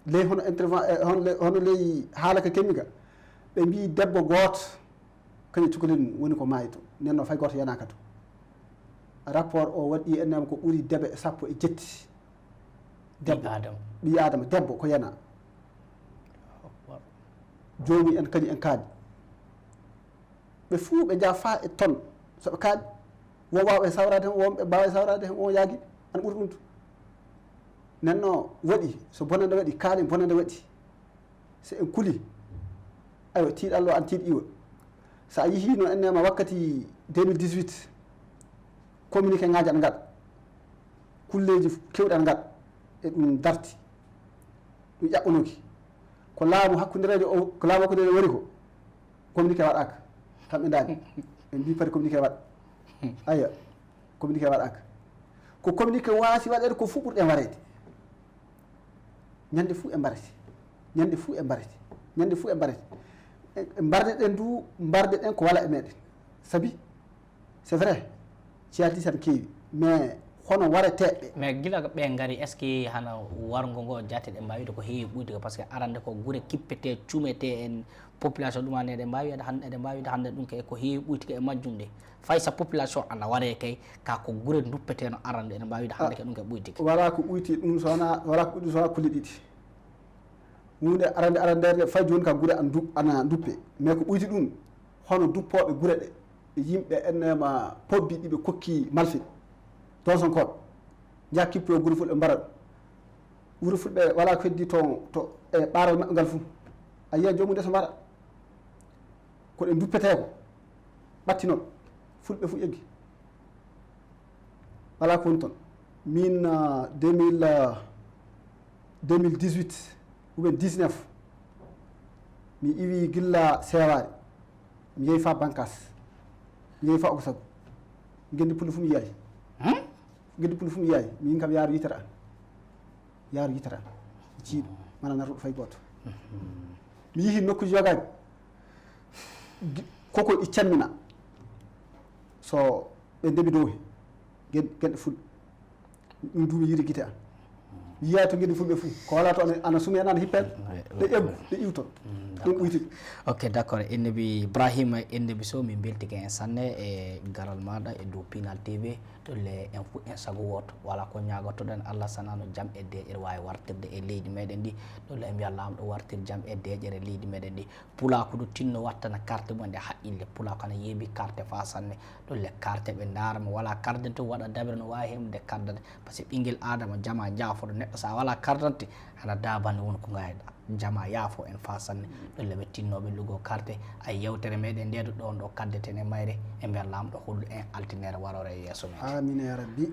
Ley hono intervent, eh, hono ley, hono ley haala ka kemmi ka, ɓe mbii debbo gooto, kañum cukalel mum woni ko maayi toon. Nden noon fay gooto yanaaka toon. Rapport o waɗi en neema ko ɓuri debe sappo e jetti. Debbo. Ɓii Aadama. Ɓii Aadama, debbo ko yana. Joomum en kañum en kaali. Ɓe fuu ɓe njaha faa e ton. So ɓe kaaɗi, won waawɓe sawraade heen, won ɓe mbaawaa sawraade heen, won yaagi, ana ɓuri ɗum to. Nden no waɗi, so bonannde waɗi, kaalen bonannde waɗi. So en kuli, aywa, tiiɗallo ana tiiɗi iwa. So a yehii no en neema wakkati deux mille dix-huit, communiqué ŋaaji ana ngaɗa. Kulleeji keewɗi ana ngaɗa. E ɗum darti. Ɗum ƴaɓɓanooki. Ko laamu hakkundereejo o, ko laamu hakkundereejo wari ko. Communiqué waɗaaka. Kam ɓe ndaari. Ɓe mbii pati communiqué waɗa. Aywa. Communiqué waɗaaka. Ko communiqué waasi waɗeede ko fuu ɓurɗen wareede. Ñande fuu e mbarete. Ñande fuu e mbarete. Ñande fuu e mbarete. E, e mbarde ɗen du, mbarde ɗen ko wala e meɗen. Sabi, c'est vrai, ciyaati tan keewi, mais hono wareteeɓe. Mais gila ko ɓe ngari, est ce que hana warngo ngo jaate ɗe mbaawi ko heewi ɓuyde ko, parce que arande ko gure kippete, cumete en population ɗum ane eɗen mbaawi wiide hannde, eɗen mbaawi wiide hannde ɗum kay ko heewi ɓuytike e majjum de. Fay so population ana waree kay, ka ko gure duppeteno arande eɗen mbaawi wiide hannde ke ɗum kay ɓuytike. Wala ko ɓuyti ɗum so wona, wala ko ɓuyti so wona kulle ɗiɗi. Huunde arande, arande nde fay jooni ka gure an du-, ana duppe. Mais ko ɓuyti ɗum, hono duppooɓe gure ɗe, yimɓe ennema pobbi ɗi ɓe kokki malfit. Donsonkooɓe. Njaha kippoyo gure fulɓe mbara ɗum. Wuro fulɓe wala ko heddi toon to e ɓaaral maɓɓe ngal fuu. A yiya joomum nde so mbara. Ko ɗe duppetee ko. Ɓattinol. Fulɓe fuu eggi. Wala ko woni toon. Min, ah, deux mille, ah, deux mille dix-huit ou bien dix-neuf, mi iwi gilla Seewaare, mi yehi faa Bankaas, mi yehi faa Ogosagu. Ngenndi Pullo fuu mi yiyaay. Hmm? Ngenndi Pullo fuu mi yiyaay. Min kam yaaru yitere an. Yaaru yitere an. Ciiɗo. Mana naruɗo fay gooto. Mi yehi nokkuuji yogaaji. Gi-, koko ɗi cammina. So ɓe ndeɓi dow he. Gen-, genɗe fulɓe. Ɗum duumi yiide gite am. Yiya to gedi fulɓe fuu ko wala to ana sumi ana hippen. Ɗe ƴeggu ɗe iwton. Ɗum ɓuytiɓe. Ok, d'accord. Ennebi Ibrahima, ennebi so min mbeltike en sanne e garal maɗa e dow Pinal T V. Ɗolle en fu en sago woto wala ko ñagotoɗen Allah sanano jam e deƴere wawi wartirde e leydi meɗen ndi. Ɗolle en mbiya lamɗo wartir jam e deƴere leydi meɗen ndi. Pulaku ɗo tinno wattana carte mum nde haqqille. Pulaku ana yeebi carte fa sanne. Ɗolle carte ɓe ndaara mo wala carte to waɗa dabere no wawi hemde carte. Parce que ɓinguel adama jama jaafoɗo neɗɗo sa wala carte ana dabande won ko gayɗa. Jama yaafo en fa sanne. Ɗolle ɓe tinnoɓe lugo carte. Ay yewtere meɗen ndeɗo ɗon ɗo kaddeten e mayre. E mbiya lamɗo hollu en altinere warore e yeeso meɗen. Amin ya rabbi.